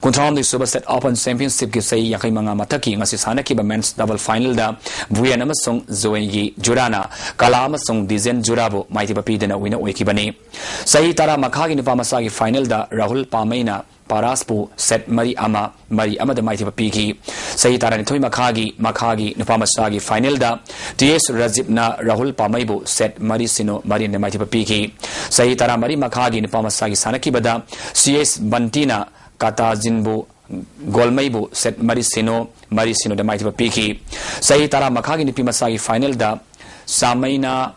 ꯀꯨꯟꯊ꯭ꯔꯥꯍꯨꯝꯗꯣꯏ ꯁꯨꯕ ꯁ꯭ꯇꯦꯠ ꯑꯣꯄꯟ ꯆꯦꯝꯄꯤꯌꯟꯁꯤꯞꯀꯤ ꯆꯍꯤ ꯌꯥꯡꯈꯩ ꯃꯉꯥ ꯃꯊꯛꯀꯤ ꯉꯁꯤ ꯁꯥꯟꯅꯈꯤꯕ ꯃꯦꯟꯁ ꯗꯕꯜ ꯐꯥꯏꯅꯦꯜꯗ ꯚꯨꯌꯦꯟ ꯑꯃꯁꯨꯡ ꯖꯣꯏꯒꯤ ꯖꯨꯔꯥꯅ ꯀꯂꯥ ꯑꯃꯁꯨꯡ ꯗꯤꯖꯦꯟ ꯖꯨꯔꯥꯕꯨ ꯃꯥꯏꯊꯤꯕ ꯄꯤꯗꯨꯅ ꯋꯤꯅꯔ ꯑꯣꯏꯈꯤꯕꯅꯤ꯫ ꯆꯍꯤ ꯇꯔꯥ ꯃꯈꯥꯒꯤ ꯅꯨꯄꯥ ꯃꯆꯥꯒꯤ ꯐꯥꯏꯅꯦꯜꯗ ꯔꯥꯍꯨꯜ ꯄꯥꯃꯩꯅ ꯄꯥꯔꯥꯁꯄꯨ ꯁꯦꯠ ꯃꯔꯤ ꯑꯃ, ꯃꯔꯤ ꯑꯃꯗ ꯃꯥꯏꯊꯤꯕ ꯄꯤꯈꯤ꯫ ꯆꯍꯤ ꯇꯔꯥꯅꯤꯊꯣꯏ ꯃꯈꯥꯒꯤ, ꯃꯈꯥꯒꯤ ꯅꯨꯄꯥ ꯃꯆꯥꯒꯤ ꯐꯥꯏꯅꯦꯜꯗ ꯇꯤ ꯑꯦꯁ ꯔꯥꯖꯤꯞꯅ ꯔꯥꯍꯨꯜ ꯄꯥꯃꯩꯕꯨ ꯁꯦꯠ ꯃꯔꯤ ꯁꯤꯅꯣ, ꯃꯔꯤ ꯑꯅꯤꯗ ꯃꯥꯏꯊꯤꯕ ꯄꯤꯈꯤ꯫ ꯆꯍꯤ ꯇꯔꯥꯃꯔꯤ ꯃꯈꯥꯒꯤ ꯅꯨꯄꯥ ꯃꯆꯥꯒꯤ ꯁꯥꯟꯅꯈꯤꯕꯗ ꯁꯤ ꯑꯦꯁ ꯕꯟꯇꯤꯅ ꯀꯥꯇꯥꯖꯤꯟꯕꯨ ꯒꯣꯜꯃꯩꯕꯨ ꯁꯦꯠ ꯃꯔꯤ ꯁꯤꯅꯣ, ꯃꯔꯤ ꯁꯤꯅꯣꯗ ꯃꯥꯏꯊꯤꯕ ꯄꯤꯈꯤ꯫ ꯆꯍꯤ ꯇꯔꯥ ꯃꯈꯥꯒꯤ ꯅꯨꯄꯤ ꯃꯆꯥꯒꯤ ꯐꯥꯏꯅꯦꯜꯗ ꯁꯥꯃꯩꯅ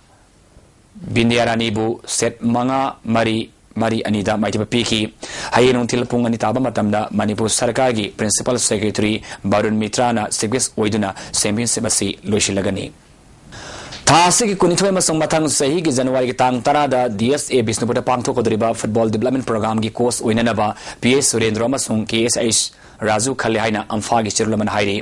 ꯕꯤꯟꯗ꯭ꯌꯥꯔꯥꯅꯤꯕꯨ ꯁꯦꯠ ꯃꯉꯥ, ꯃꯔꯤ, ꯃꯔꯤ ꯑꯅꯤꯗ ꯃꯥꯏꯊꯤꯕ ꯄꯤꯈꯤ꯫ ꯍꯌꯦꯡ ꯅꯨꯡꯊꯤꯜ ꯄꯨꯡ ꯑꯅꯤ ꯇꯥꯕ ꯃꯇꯝꯗ ꯃꯅꯤꯄꯨꯔ ꯁꯔꯀꯥꯔꯒꯤ ꯄ꯭ꯔꯤꯟꯁꯤꯄꯥꯜ ꯁꯦꯀ꯭ꯔꯦꯇꯔꯤ ꯕꯥꯔꯨꯟ ꯃꯤꯇ꯭ꯔꯥꯅ ꯆꯤꯐ ꯒꯦꯁ ꯑꯣꯏꯗꯨꯅ ꯆꯦꯝꯄꯤꯌꯟꯁꯤꯞ ꯑꯁꯤ ꯂꯣꯏꯁꯤꯜꯂꯒꯅꯤ꯫ ꯊꯥ ꯑꯁꯤꯒꯤ ꯀꯨꯟꯅꯤꯊꯣꯏ ꯑꯃꯁꯨꯡ ꯃꯊꯪ ꯆꯍꯤꯒꯤ ꯖꯅꯋꯥꯔꯤꯒꯤ ꯇꯥꯡ ꯇꯔꯥꯗ ꯗꯤ ꯑꯦꯁ ꯑꯦ ꯕꯤꯁꯅꯨꯄꯨꯔꯗ ꯄꯥꯡꯊꯣꯛꯀꯗꯧꯔꯤꯕ ꯐꯨꯠꯕꯣꯜ ꯗꯤꯕ꯭ꯂꯞꯃꯦꯟ ꯄ꯭ꯔꯣꯒ꯭ꯔꯥꯝꯒꯤ ꯀꯣꯆ ꯑꯣꯏꯅꯅꯕ ꯄꯤ ꯑꯦꯁ ꯁꯨꯔꯦꯟꯗ꯭ꯔꯣ ꯑꯃꯁꯨꯡ ꯀꯦ ꯑꯦꯁ ꯑꯩꯆ ꯔꯥꯖꯨ ꯈꯜꯂꯦ ꯍꯥꯏꯅ ꯑꯝꯐꯥꯒꯤ ꯆꯦꯔꯣꯜ ꯑꯃꯅ ꯍꯥꯏꯔꯤ꯫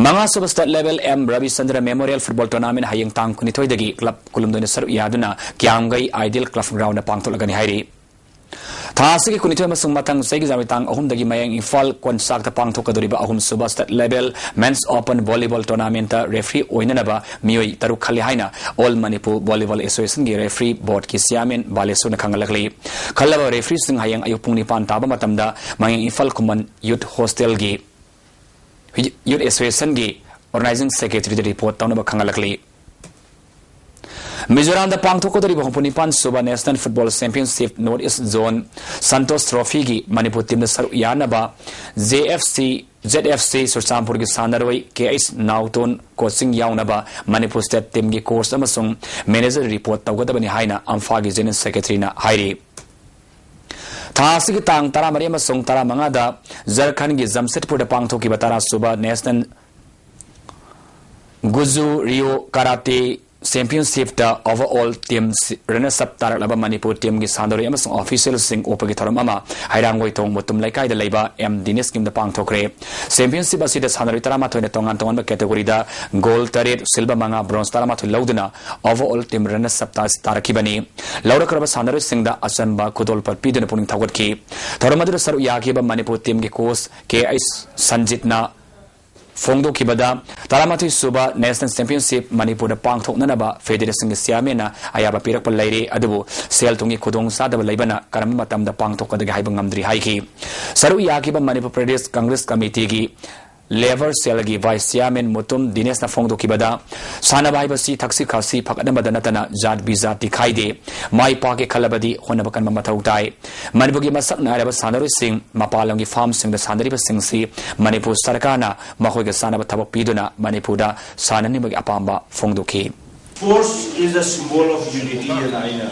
ꯃꯉꯥꯁꯨꯕ state level M Rabichandra memorial football tournament ꯍꯌꯦꯡ ꯇꯥꯡ ꯀꯨꯟꯅꯤꯊꯣꯏꯗꯒꯤ ꯀ꯭ꯂꯕ ꯀꯨꯟꯍꯨꯝꯗꯣꯏꯅ ꯁꯔꯨꯛ ꯌꯥꯗꯨꯅ ꯀ꯭ꯌꯥꯝꯒꯩ ꯑꯥꯏꯗꯤꯌꯦꯜ ꯀ꯭ꯂꯕ ꯒ꯭ꯔꯥꯎꯟꯗ ꯄꯥꯡꯊꯣꯛꯂꯒꯅꯤ ꯍꯥꯏꯔꯤ꯫ ꯊꯥ ꯑꯁꯤꯒꯤ ꯀꯨꯟꯅꯤꯊꯣꯏ ꯑꯃꯁꯨꯡ ꯃꯊꯪ ꯆꯍꯤꯒꯤ ꯖꯅꯋꯥꯔꯤ ꯇꯥꯡ ꯑꯍꯨꯝꯗꯒꯤ ꯃꯌꯥꯡ ꯏꯝꯐꯥꯜ ꯀꯣꯟꯁꯥꯛꯇ ꯄꯥꯡꯊꯣꯛꯀꯗꯧꯔꯤꯕ ꯑꯍꯨꯝꯁꯨꯕ state level men's open volleyball tournamentꯇ referee ꯑꯣꯏꯅꯅꯕ ꯃꯤꯑꯣꯏ ꯇꯔꯨꯛ ꯈꯜꯂꯤ ꯍꯥꯏꯅ All Manipur Volleyball Associationꯒꯤ referee boardꯀꯤ chairman ꯕꯥꯂꯦꯁꯣꯔꯅ ꯈꯪꯍꯜꯂꯛꯂꯤ꯫ ꯈꯜꯂꯕ refereeꯁꯤꯡ ꯍꯌꯦꯡ ꯑꯌꯨꯛ ꯄꯨꯡ ꯅꯤꯄꯥꯟ ꯇꯥꯕ ꯃꯇꯝꯗ ꯃꯌꯥꯡ ꯏꯝꯐꯥꯜ ꯈꯨꯃꯟ youth hostelꯒꯤ, youth associationꯒꯤ organizing secretaryꯗ report ꯇꯧꯅꯕ ꯈꯪꯍꯜꯂꯛꯂꯤ꯫ ꯃꯤꯖꯣꯔꯥꯝꯗ ꯄꯥꯡꯊꯣꯛꯀꯗꯧꯔꯤꯕ ꯍꯨꯝꯐꯨ ꯅꯤꯄꯥꯟ ꯁꯨꯕ National Football Championship North East Zone Santosh Trophyꯒꯤ Manipur teamꯗ ꯁꯔꯨꯛ ꯌꯥꯅꯕ JFC, ZFC ꯆꯨꯔꯆꯥꯟꯄꯨꯔꯒꯤ ꯁꯥꯟꯅꯔꯣꯏ ꯀꯦ ꯑꯩꯆ ꯅꯥꯎꯇꯣꯟ coaching ꯌꯥꯎꯅꯕ ꯃꯅꯤꯄꯨꯔ state teamꯒꯤ coach ꯑꯃꯁꯨꯡ manager report ꯇꯧꯒꯗꯕꯅꯤ ꯍꯥꯏꯅ ꯑꯝꯐꯥꯒꯤ general secretaryꯅ ꯍꯥꯏꯔꯤ꯫ ꯊꯥ ꯑꯁꯤꯒꯤ ꯇꯥꯡ ꯇꯔꯥꯃꯔꯤ ꯑꯃꯁꯨꯡ ꯇꯔꯥꯃꯉꯥꯗ ꯖꯔꯈꯟꯒꯤ ꯖꯝꯁꯦꯗꯄꯨꯔꯗ ꯄꯥꯡꯊꯣꯛꯈꯤꯕ ꯇꯔꯥꯁꯨꯕ National ꯒꯨꯖꯨ ꯔꯤꯌꯣ Karate Championshipꯇ overall team runners up ꯇꯥꯔꯛꯂꯕ ꯃꯅꯤꯄꯨꯔ teamꯒꯤ ꯁꯥꯟꯅꯔꯣꯏ ꯑꯃꯁꯨꯡ officialꯁꯤꯡ ꯎꯞꯄꯒꯤ ꯊꯧꯔꯝ ꯑꯃ ꯍꯩꯔꯥꯡꯒꯣꯏꯊꯣꯡ ꯃꯨꯇꯨꯝ ꯂꯩꯀꯥꯏꯗ ꯂꯩꯕ ꯑꯦꯝ ꯗꯤꯅꯦꯁꯀꯤ ꯌꯨꯝꯗ ꯄꯥꯡꯊꯣꯛꯈ꯭ꯔꯦ꯫ Championship ꯑꯁꯤꯗ ꯁꯥꯟꯅꯔꯣꯏ ꯇꯔꯥꯃꯥꯊꯣꯏꯅ ꯇꯣꯉꯥꯟ ꯇꯣꯉꯥꯟꯕ categoryꯗ gold ꯇꯔꯦꯠ, silver ꯃꯉꯥ, bronze ꯇꯔꯥꯃꯥꯊꯣꯏ ꯂꯧꯗꯨꯅ overall team runners up ꯇꯥ-, ꯇꯥꯔꯛꯈꯤꯕꯅꯤ꯫ ꯂꯧꯔꯛꯈ꯭ꯔꯕ ꯁꯥꯟꯅꯔꯣꯏꯁꯤꯡꯗ ꯑꯆꯝꯕ ꯈꯨꯗꯣꯜꯄꯣꯠ ꯄꯤꯗꯨꯅ ꯄꯨꯛꯅꯤꯡ ꯊꯧꯒꯠꯈꯤ꯫ ꯊꯧꯔꯝ ꯑꯗꯨꯗ ꯁꯔꯨꯛ ꯌꯥꯈꯤꯕ ꯃꯅꯤꯄꯨꯔ teamꯒꯤ coach ꯀꯦ ꯑꯩꯆ ꯁꯟꯖꯤꯠꯅ ꯐꯣꯡꯗꯣꯛꯈꯤꯕꯗ, ꯇꯔꯥꯃꯥꯊꯣꯏ ꯁꯨꯕ National Championship ꯃꯅꯤꯄꯨꯔꯗ ꯄꯥꯡꯊꯣꯛꯅꯅꯕ federationꯒꯤ chairmanꯅ ꯑꯌꯥꯕ ꯄꯤꯔꯛꯄ ꯂꯩꯔꯦ, ꯑꯗꯨꯕꯨ ꯁꯦꯜ ꯊꯨꯝꯒꯤ ꯈꯨꯗꯣꯡꯆꯥꯗꯕ ꯂꯩꯕꯅ ꯀꯔꯝꯕ ꯃꯇꯝꯗ ꯄꯥꯡꯊꯣꯛꯀꯗꯒꯦ ꯍꯥꯏꯕ ꯉꯝꯗ꯭ꯔꯤ ꯍꯥꯏꯈꯤ꯫ ꯁꯔꯨꯛ ꯌꯥꯈꯤꯕ Manipur Pradesh Congress ꯀꯃꯤꯇꯤꯒꯤ labour cellꯒꯤ vice chairman Mutum ꯗꯤꯅꯦꯁꯅ ꯐꯣꯡꯗꯣꯛꯈꯤꯕꯗ, ꯁꯥꯟꯅꯕ ꯍꯥꯏꯕꯁꯤ ꯊꯛꯁꯤ ꯈꯥꯁꯤ ꯐꯒꯠꯅꯕꯗ ꯅꯠꯇꯅ ꯖꯥꯠ ꯕꯤꯖꯥꯠꯇꯤ ꯈꯥꯏꯗꯦ꯫ ꯃꯥꯏ ꯄꯥꯛꯀꯦ ꯈꯜꯂꯕꯗꯤ ꯍꯣꯠꯅꯕ ꯀꯟꯕ ꯃꯊꯧ ꯇꯥꯏ꯫ ꯃꯅꯤꯄꯨꯔꯒꯤ ꯃꯁꯛ ꯅꯥꯏꯔꯕ ꯁꯥꯟꯅꯔꯣꯏꯁꯤꯡ ꯃꯄꯥꯟ ꯂꯝꯒꯤ farmꯁꯤꯡꯗ ꯁꯥꯟꯅꯔꯤꯕꯁꯤꯡꯁꯤ ꯃꯅꯤꯄꯨꯔ ꯁꯔꯀꯥꯔꯅ ꯃꯈꯣꯏꯒ ꯆꯥꯟꯅꯕ ꯊꯕꯛ ꯄꯤꯗꯨꯅ ꯃꯅꯤꯄꯨꯔꯗ ꯁꯥꯟꯅꯅꯤꯡꯕꯒꯤ ꯑꯄꯥꯝꯕ ꯐꯣꯡꯗꯣꯛꯈꯤ꯫ Sports is a symbol of unity ꯍꯥꯏꯅ ꯑꯩꯅ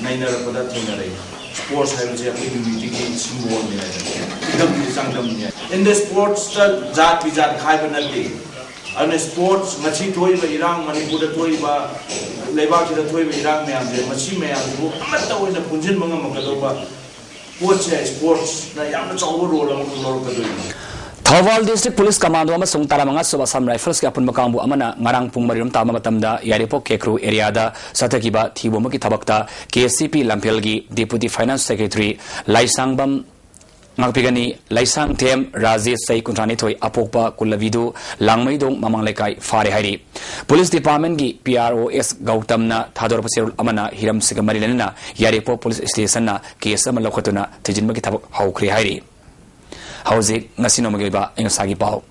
ꯅꯩꯅꯔꯛꯄꯗ ꯊꯦꯡꯅꯔꯛꯏ꯫ Sports ꯍꯥꯏꯕꯁꯦ ꯑꯩꯈꯣꯏ unityꯒꯤ symbolꯅꯤ ꯍꯥꯏꯇꯥꯔꯦ꯫ ꯏꯗꯝꯒꯤ ꯆꯥꯡꯗꯝꯅꯤ ꯍꯥꯏ꯫ In the sportsꯇ ꯖꯥꯠ ꯕꯤꯖꯥꯠ ꯈꯥꯏꯕ ꯅꯠꯇꯦ꯫ ꯑꯗꯨꯅ sports ꯉꯁꯤ ꯊꯣꯛꯏꯕ ꯏꯔꯥꯡ, ꯃꯅꯤꯄꯨꯔꯗ ꯊꯣꯛꯏꯕ, ꯂꯩꯕꯥꯛꯁꯤꯗ ꯊꯣꯛꯏꯕ ꯏꯔꯥꯡ ꯃꯌꯥꯝꯁꯦ, ꯃꯁꯤ ꯃꯌꯥꯝꯁꯤꯕꯨ ꯑꯃꯠꯇ ꯑꯣꯏꯅ ꯄꯨꯟꯁꯤꯟꯕ ꯉꯝꯃꯛꯀꯗꯧꯕ ꯄꯣꯠꯁꯦ sportsꯅ ꯌꯥꯝꯅ ꯆꯥꯎꯕ role ꯑꯃꯈꯛ ꯂꯧꯔꯛꯀꯗꯣꯏꯅꯤ꯫ ꯊꯧꯕꯥꯜ District Police Commando ꯑꯃꯁꯨꯡ ꯇꯔꯥꯃꯉꯥ ꯁꯨꯕ Assam Rifles ꯀꯤ ꯑꯄꯨꯟꯕ ꯀꯥꯡꯕꯨ ꯑꯃꯅ ꯉꯔꯥꯡ ꯄꯨꯡ ꯃꯔꯤ ꯔꯣꯝ ꯇꯥꯕ ꯃꯇꯝꯗ ꯌꯥꯏꯔꯤꯄꯣꯛ ꯈꯦꯀ꯭ꯔꯨ area ꯗ ꯆꯠꯊꯈꯤꯕ ꯊꯤꯕ ꯍꯨꯝꯕꯒꯤ ꯊꯕꯛꯇ K C P ꯂꯝꯐꯦꯜꯒꯤ Deputy Finance Secretary ꯂꯥꯏꯁꯥꯡꯕꯝ ꯉꯥꯛꯄꯤꯒꯅꯤ, ꯂꯥꯏꯁꯥꯡꯊꯦꯝ Rajesh, ꯆꯍꯤ ꯀꯨꯟꯊ꯭ꯔꯥ ꯅꯤꯊꯣꯏ, ꯑꯄꯣꯛꯄ ꯀꯨꯂꯕꯤꯗꯨ ꯂꯥꯡꯃꯩꯗꯣꯡ ꯃꯃꯥꯡ ꯂꯩꯀꯥꯏ ꯐꯥꯔꯦ ꯍꯥꯏꯔꯤ꯫ Police Department ꯀꯤ P R O S ꯒꯧꯇꯝꯅ ꯊꯥꯗꯣꯔꯛꯄ ꯆꯦꯔꯣꯜ ꯑꯃꯅ ꯍꯤꯔꯝꯁꯤꯒ ꯃꯔꯤ ꯂꯩꯅꯅ ꯌꯥꯏꯔꯤꯄꯣꯛ Police Station ꯅ case ꯑꯃ ꯂꯧꯈꯠꯇꯨꯅ ꯊꯤꯖꯤꯟꯕꯒꯤ ꯊꯕꯛ ꯍꯧꯈ꯭ꯔꯦ ꯍꯥꯏꯔꯤ꯫ ꯍꯧꯖꯤꯛ ꯉꯁꯤ ꯅꯣꯡꯃꯒꯤ ꯑꯣꯏꯕ ꯑꯏꯪ ꯑꯁꯥꯒꯤ ꯄꯥꯎ꯫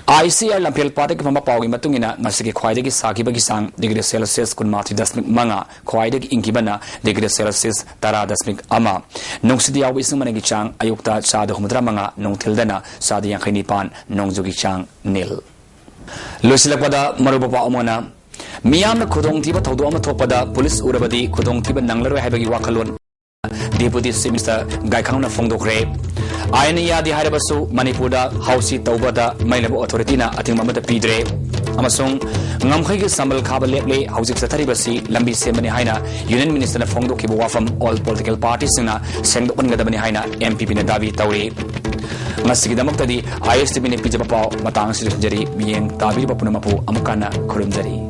I C R ꯂꯝꯐꯦꯜ ꯄꯥꯠꯇꯒꯤ ꯐꯪꯕ ꯄꯥꯎꯒꯤ ꯃꯇꯨꯡ ꯏꯟꯅ, ꯉꯁꯤꯒꯤ ꯈ꯭ꯋꯥꯏꯗꯒꯤ ꯁꯥꯈꯤꯕꯒꯤ ꯆꯥꯡ degree Celsius ꯀꯨꯟꯃꯥꯊꯣꯏ ꯗꯁꯃꯤꯛ ꯃꯉꯥ, ꯈ꯭ꯋꯥꯏꯗꯒꯤ ꯏꯪꯈꯤꯕꯅ degree Celsius ꯇꯔꯥ ꯗꯁꯃꯤꯛ ꯑꯃ꯫ ꯅꯨꯡꯁꯤꯠ ꯌꯥꯎꯕ ꯏꯁꯤꯡ ꯃꯅꯩꯒꯤ ꯆꯥꯡ ꯑꯌꯨꯛꯇ ꯆꯥꯗ ꯍꯨꯝꯐꯨꯇꯔꯥ ꯃꯉꯥ, ꯅꯨꯡꯊꯤꯜꯗꯅ ꯆꯥꯗ ꯌꯥꯡꯈꯩ ꯅꯤꯄꯥꯟ, ꯅꯣꯡꯖꯨꯒꯤ ꯆꯥꯡ ꯅꯤꯜ꯫ ꯂꯣꯏꯁꯤꯜꯂꯛꯄꯗ ꯃꯔꯨꯑꯣꯏꯕ ꯄꯥꯎ ꯑꯃꯅ, ꯃꯤꯌꯥꯝꯅ ꯈꯨꯗꯣꯡꯊꯤꯕ ꯊꯧꯗꯣꯛ ꯑꯃ ꯊꯣꯛꯄꯗ police ꯎꯔꯕꯗꯤ ꯈꯨꯗꯣꯡꯊꯤꯕ ꯅꯪꯂꯔꯣꯏ ꯍꯥꯏꯕꯒꯤ ꯋꯥꯈꯜꯂꯣꯟ Deputy Chief Minister ꯒꯥꯏꯈꯥꯡꯅ ꯐꯣꯡꯗꯣꯛꯈ꯭ꯔꯦ꯫ ꯑꯥꯏꯟꯅ ꯌꯥꯗꯦ ꯍꯥꯏꯔꯕꯁꯨ ꯃꯅꯤꯄꯨꯔꯗ ꯍꯥꯎꯁꯤ ꯇꯧꯕꯗ ꯃꯩ ꯂꯩꯕ authority ꯅ ꯑꯊꯤꯡꯕ ꯑꯃꯠꯇ ꯄꯤꯗ꯭ꯔꯦ꯫ ꯑꯃꯁꯨꯡ ꯉꯝꯈꯩꯒꯤ ꯁꯝꯕꯜ ꯈꯥꯕ ꯂꯦꯞꯂꯦ, ꯍꯧꯖꯤꯛ ꯆꯠꯊꯔꯤꯕꯁꯤ ꯂꯝꯕꯤ ꯁꯦꯝꯕꯅꯤ ꯍꯥꯏꯅ Union Minister ꯅ ꯐꯣꯡꯗꯣꯛꯈꯤꯕ ꯋꯥꯐꯝ all political party ꯁꯤꯡꯅ ꯁꯦꯡꯗꯣꯛꯍꯟꯒꯗꯕꯅꯤ ꯍꯥꯏꯅ M P P ꯅ ꯗꯥꯕꯤ ꯇꯧꯔꯤ꯫ ꯉꯁꯤꯒꯤꯗꯃꯛꯇꯗꯤ I S T V ꯅ ꯄꯤꯖꯕ ꯄꯥꯎ ꯃꯇꯥꯡ ꯑꯁꯤꯗ ꯂꯣꯏꯁꯤꯟꯖꯔꯤ꯫ ꯃꯤꯠꯌꯦꯡ ꯇꯥꯕꯤꯔꯤꯕ ꯄꯨꯝꯅꯃꯛꯄꯨ ꯑꯃꯨꯛ ꯍꯟꯅ ꯈꯨꯔꯨꯝꯖꯔꯤ꯫